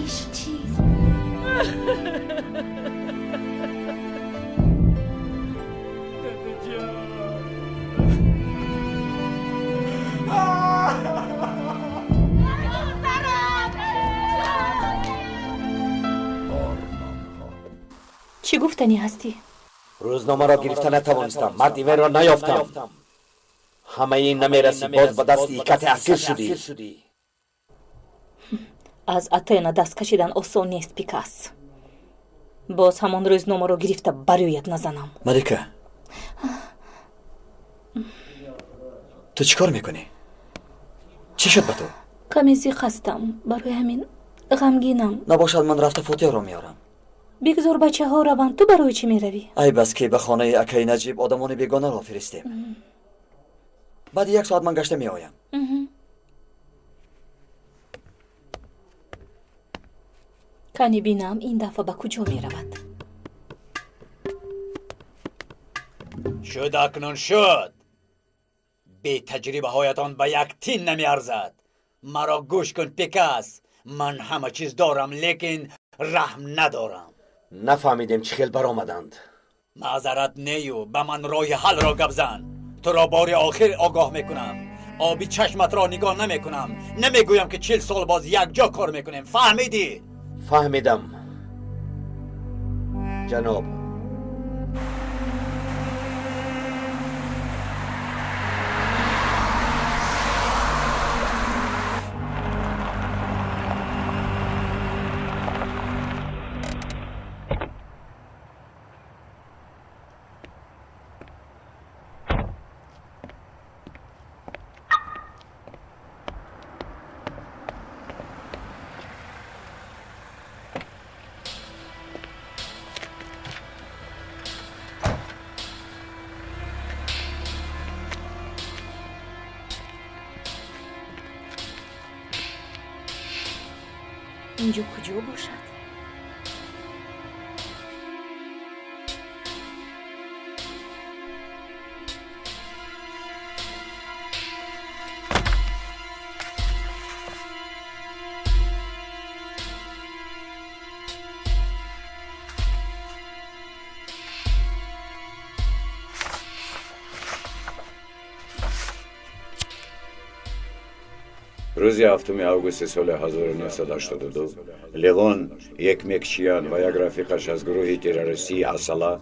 ишқ чист? Чӣ гуфтанӣ ҳастӣ? Рӯзномаро гирифта натавонистам, марди веро наёфтам. Ҳамаи ин намерасӣ, боз ба дасти икате асир шудӣ. Аз Атена даст кашидан осон нест, Пикас. Боз ҳамон рӯзномаро гирифта ба рӯят назанам. Малика, ту чӣ кор мекунӣ? Чӣ шуд ба ту? Каме зиқ ҳастам, барои ҳамин ғамгинам. Набошад, ман рафта Фотиҳро меорам. Бигзор бачаҳо раванд, ту барои чӣ меравӣ? Айб аст, ки ба хонаи акаи Наҷиб одамони бегонаро фиристем. Баъди як соат ман гашта меоям. Кани бинам, ин дафъа ба куҷо меравад? Шуд, акнун шуд. Бетаҷрибаҳоятон ба як тин намеарзад. Маро гӯш кун, Пикас. Ман ҳама чиз дорам, лекин раҳм надорам. Нафаҳмидем, чӣ хел баромаданд. Маъзарат нею, ба ман роҳи ҳалро гап зан. Туро бори охир огоҳ мекунам. Оби чашматро нигоҳ намекунам. Намегӯям, ки 40 сол боз якҷо кор мекунем. Фаҳмидӣ? Фаҳмидам, ҷаноб. Инҷо куҷо бошад? Рӯзи 7 августи соли 1982 Левон Екмекчиян ва як рафиқаш аз гурӯҳи террористии Асала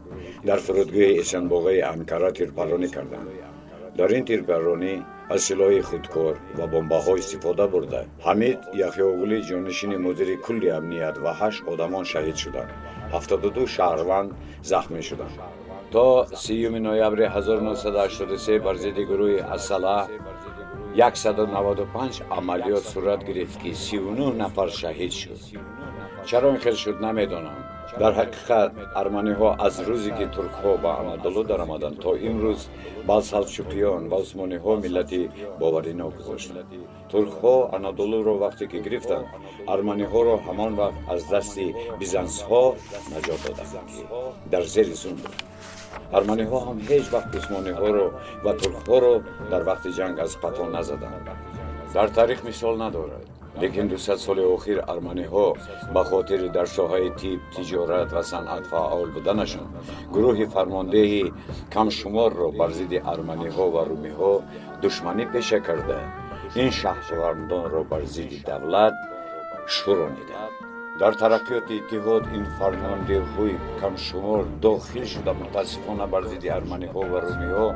дар фурудгоҳи Эсенбоғаи Анкара тирпарронӣ карданд. Дар ин тирпарронӣ аз силоҳи худкор ва бомбаҳо истифода бурда, Ҳамид Яҳёғулӣ ҷонишини мудири кулли амният ва 8 одамон шаҳид шуданд. 72 шаҳрванд захмӣ шуданд. То 30 ноябри 1983 бар зидди гурӯҳи Асала 195 амалиёт сурат гирифт, ки 39 нафар шаҳид шуд. Чаро ин хел шуд намедонам. Дар ҳақиқат арманиҳо аз рӯзе ки туркҳо ба Анадолу даромаданд то имрӯз ба салчуқиён ва усмониҳо миллати боваринок гузоштанд. Туркҳо Анадолуро вақте ки гирифтанд, арманиҳоро ҳамон вақт аз дасти бизансҳо наҷот доданд, ки дар зери зулм буданд. Арманиҳо ҳам ҳеҷ вақт усмониҳоро ва туркҳоро дар вақти ҷанг аз қафо назаданд. Дар таърих мисол надорад, лекин 200 соли охир арманиҳо ба хотири дар соҳаи тиб, тиҷорат ва санъат фаъол буданашон гурӯҳи фармондеҳи камшуморро бар зидди арманиҳо ва румиҳо душманӣ пеша карда, ин шаҳрвандонро бар зидди давлат шӯрониданд. Дар тараққиёти иттиҳод ин фармондеҳҳои камшумор дохил шуда, мутаассифона бар зидди арманиҳо ва румиҳо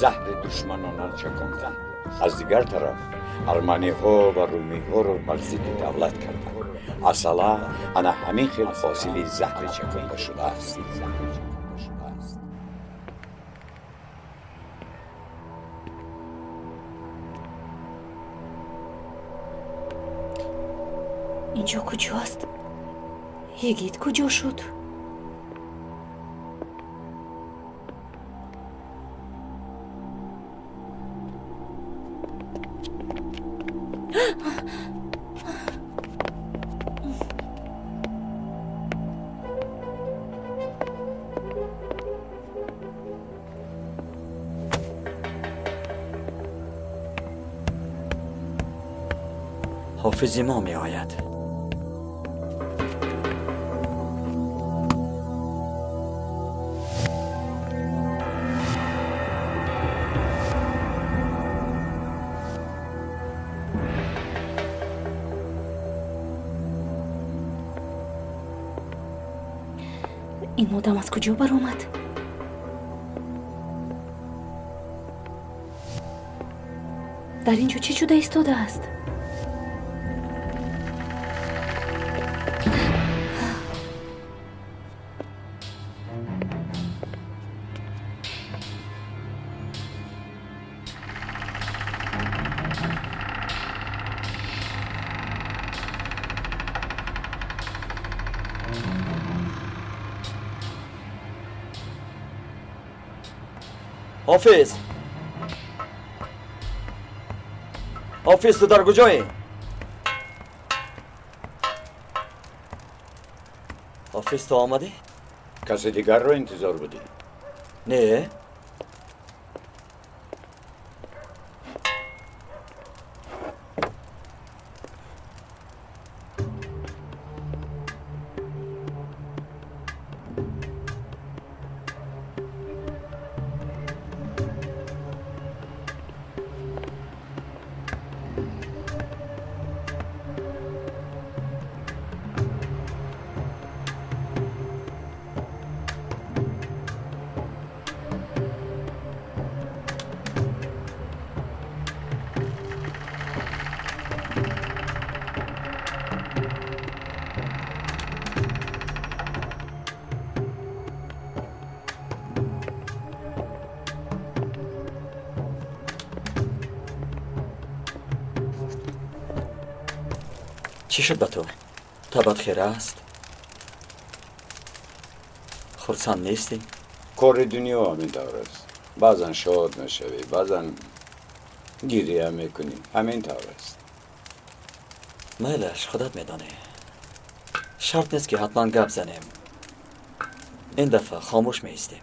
заҳри душманона чаконданд. Аз дигар тараф арманиҳо ва румиҳоро бар зидди давлат карданд. Асала ана ҳамин хел ҳосили заҳри чаконда шудааст. Инҷо куҷост? Йигит куҷо шуд? ҳофизи мо меояд. Ин одам аз куҷо баромад? Дар ин ҷо чӣ шуда истодааст? ҳофиз, ҳофиз, ту дар куҷоӣ? Ҳофиз, ту омадӣ? Касе дигарро интизор будӣ? Не. Чӣ шуд ба ту? Табат хира аст? Хурсанд нестӣ? Кори дунё ҳамин тавр аст. Баъзан шод мешавӣ, баъзан гирия мекунӣ. Ҳамин тавр аст. Майлаш, худат медонӣ. Шарт нест, ки ҳатман гап занем. Ин дафъа хомӯш меистем.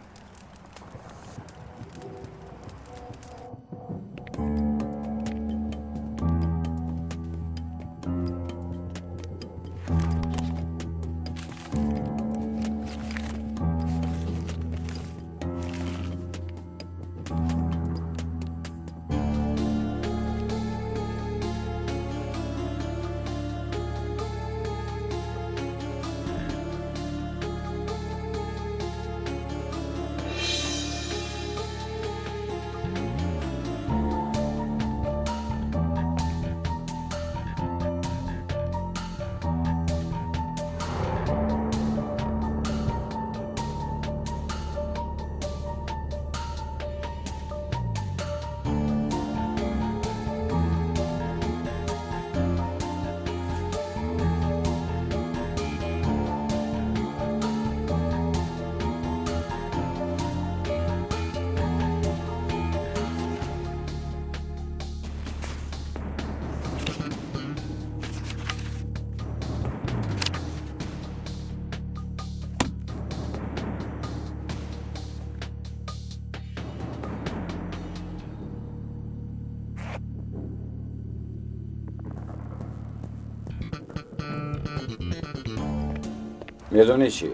Медонӣ чӣ?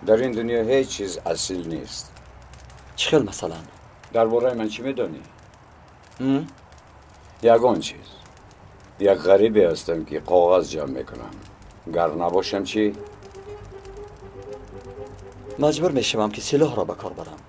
Дар ин дунё ҳеҷ чиз асил нест. Чӣ хел масалан? Дар бораи ман чӣ медонӣ? Ягон чиз. Як ғарибе ҳастам ки коғаз ҷамъ мекунам. Гар набошам чӣ? Маҷбур мешавам ки силоҳро ба кор барам.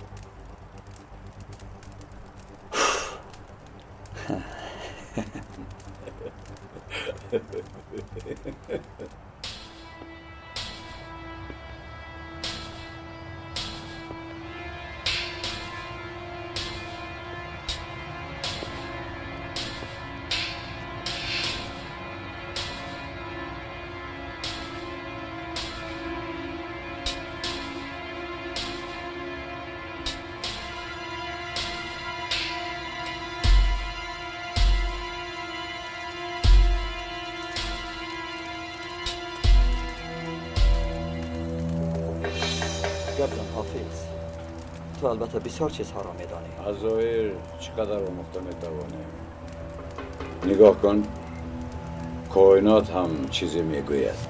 Ту албатта бисёр чизҳоро медонӣ. Аз зоҳир чӣ қадар омӯхта метавонем. Нигоҳ кун, коинот ҳам чизе мегӯяд.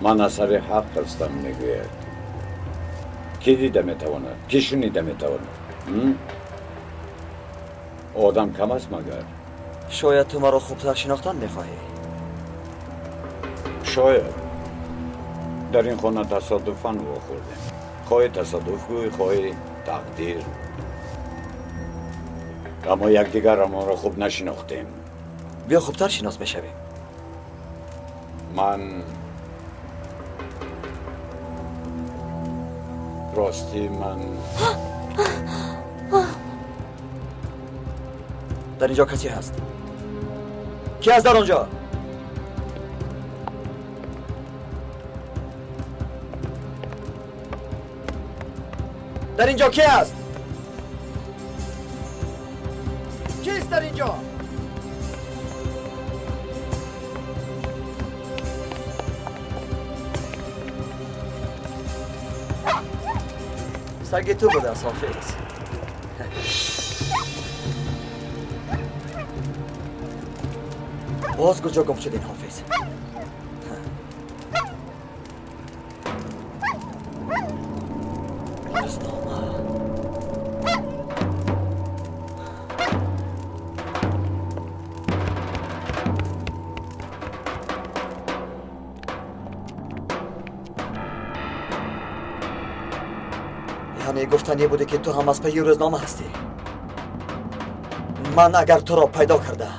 Ман асари ҳақ ҳастам мегӯяд. Кӣ дида метавонад? Кӣ шунида метавонад? Одам кам аст магар? Шояд ту маро хубтар шинохтан мехоҳӣ. Шояд. Дар ин хона тасодуфан вохӯрдем. Хоҳӣ тасодуф гӯй, хоҳӣ тақдир. Аммо якдигарамонро хуб нашинохтем. Биё хубтар шинос мешавем. Ман ростӣ ман дар инҷо касе ҳаст? Ки аст дар онҷо? Дар инҷо ки аст? Кист дар инҷо? Саги ту будааст, Ҳофиз. Боз куҷо гум шуд ин Ҳофиз? Рӯзнома. Яъне гуфтанӣ буде ки ту ҳам аз пайи рӯзнома ҳастӣ. Ман агар туро пайдо карда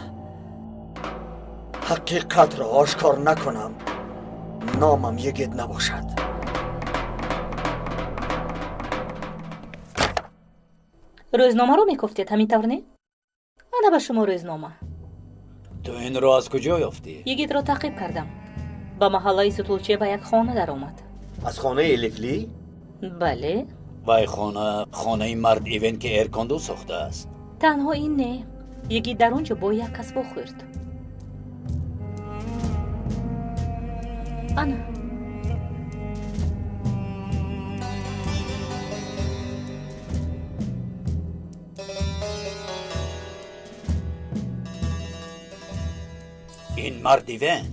ҳақиқатро ошкор накунам, номам Йигит набошад. Рӯзномаро мекуфтед, ҳамин тавр не? Ана ба шумо рӯзнома. Ту инро аз куҷо ёфтӣ? Йигитро таъқиб кардам. Ба маҳаллаи Сутулче ба як хона даромад. Аз хонаи Элифлӣ? Бале. Вай хона хонаи мард Ивен ки Эрконду сохтааст. Танҳо ин не. Йигит дар он ҷо бо як кас вохӯрд. Ана. Ин мард Ивен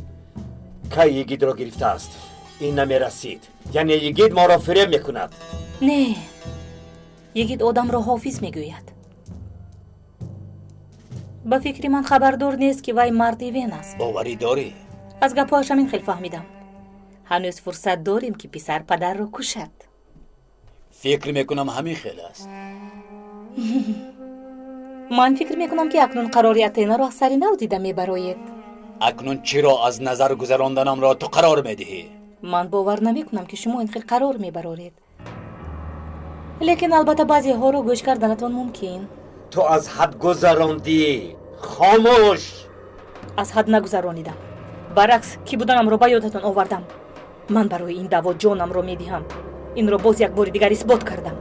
кай Йигитро гирифтааст? Ин намерасид. Яъне Йигит моро фиреб мекунад. Не, Йигит одамро Ҳофиз мегӯяд. Ба фикри ман хабардор нест ки вай мард Ивен аст. Боварӣ дорӣ? Аз гапҳояш ҳамин хел фаҳмидам. Ҳанӯз фурсат дорем ки писар падарро кушад. Фикр мекунам ҳамин хел аст. Ман фикр мекунам ки акнун қарори Атенаро аз сари нав дида мебароед. Акнун чиро аз назар гузаронданамро ту қарор медиҳӣ? Ман бовар намекунам ки шумо ин хел қарор мебароред. Лекин албатта баъзеҳоро гӯш карданатон мумкин. Ту аз ҳад гузарондӣ. Хомӯш! Аз ҳад нагузаронидам. Баръакс, кӣ буданамро ба ёдатон овардам. Ман барои ин даъво ҷонамро медиҳам. Инро боз як бори дигар исбот кардам.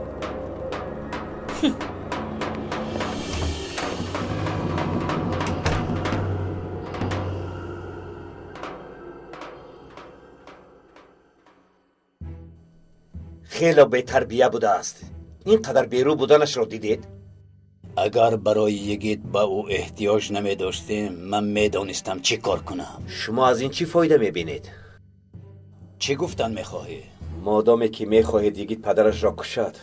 Хеле бетарбия будааст. Ин қадар берӯ буданашро дидед? Агар барои Йигит ба ӯ эҳтиёҷ намедоштем, ман медонистам чӣ кор кунам. Шумо аз ин чӣ фоида мебинед? Чӣ гуфтан мехоҳӣ? Модоме ки мехоҳед йигит падарашро кушад,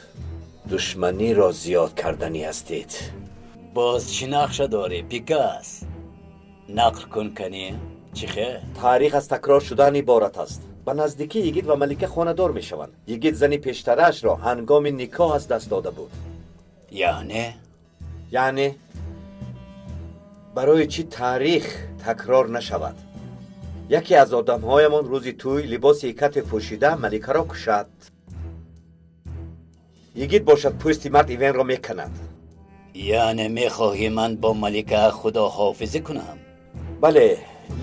душманиро зиёд карданӣ ҳастед. Боз чӣ нақша дорӣ, Пикас? Нақл кун канӣ, чӣ хел? Таърих аз такрор шудан иборат аст. Ба наздикӣ йигит ва малика хонадор мешаванд. Йигит зани пештараашро ҳангоми никоҳ аз даст дода буд. Яъне? Яъне барои чӣ таърих такрор нашавад? Яке аз одамҳоямон рӯзи тӯй либоси икате пӯшида маликаро кушад. Йигит бошад пӯсти мард Ивенро меканад. Яъне мехоҳӣ ман бо малика худоҳофизӣ кунам? Бале,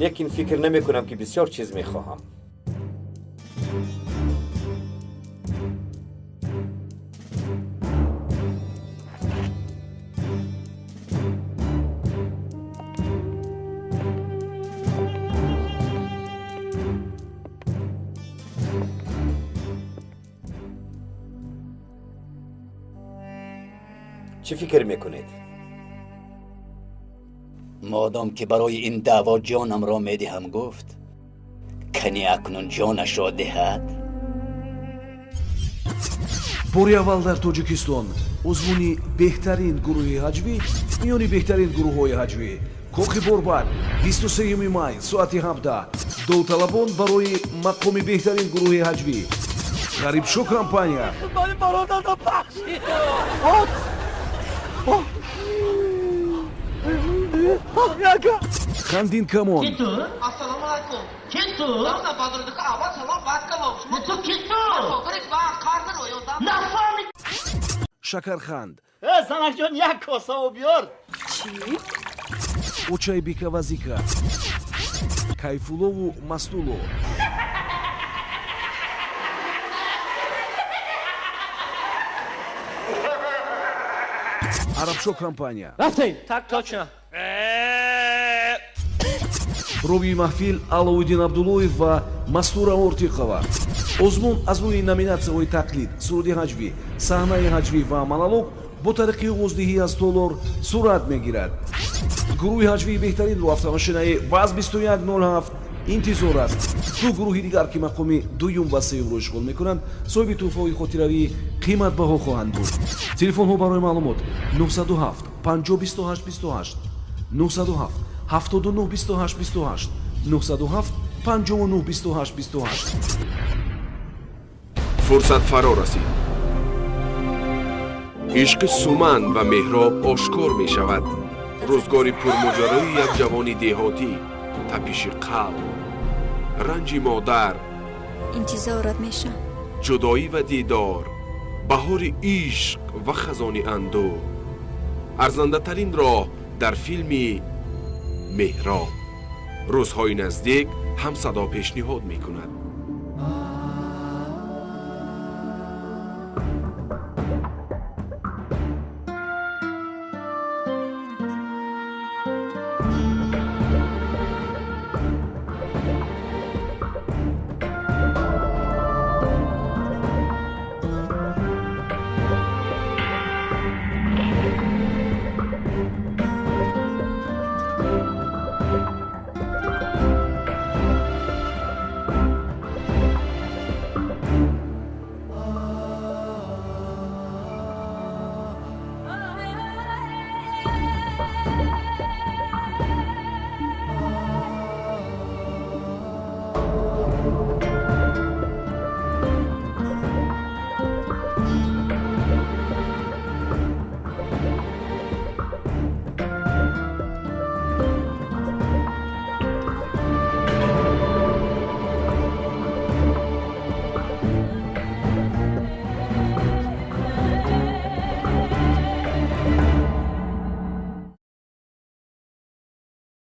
лекин фикр намекунам ки бисёр чиз мехоҳам. Чӣ фикр мекунед? Модом ки барои ин даъво ҷонамро медиҳам гуфт, кани акнун ҷонашро диҳад? Бори аввал дар Тоҷикистон озмуни беҳтарин гурӯҳи ҳаҷвӣ миёни беҳтарин гурӯҳҳои ҳаҷвӣ Кохи Борбад 23 май соати 17. Довталабон барои мақоми беҳтарин гурӯҳи ҳаҷвӣ Ғарибшо компания, Хандин Камон, Шакарханд, занакҷон як коса об биёр. Очаи Бикавазика, Кайфуллову Мастулло, Арабшо компания. Рафтем. Так точно. Ровии маҳфил Аловиддин Абдуллоев ва Мастура Ортиқова. Озмун аз рӯи номинатсияҳои тақлид, суруди ҳаҷвӣ, саҳнаи ҳаҷвӣ ва монолог бо тариқи овоздиҳӣ аз толор сурат мегирад. Гурӯҳи ҳаҷвии беҳтаринро автомошинаи ВАЗ 2107 интизор аст. Ду гурӯҳи дигар ки мақоми дуюм ва сеюмро ишғол мекунанд, соҳиби тӯҳфаҳои хотиравии қиматбаҳо хоҳанд буд. Телефонҳо барои маълумот 907 50 28 28, 907 79 28 28, 907 59 28 28. Фурсат фаро расид. Ишқи Суман ва Меҳроб ошкор мешавад. Рӯзгори пурмоҷарои як ҷавони деҳотӣ, тапиши қалб, ранҷи модар, интизорат мешам, ҷудоӣ ва дидор, баҳори ишқ ва хазони андӯҳ. Арзандатарин роҳ дар филми Меҳроб. Рӯзҳои наздик ҳамсадо пешниҳод мекунад.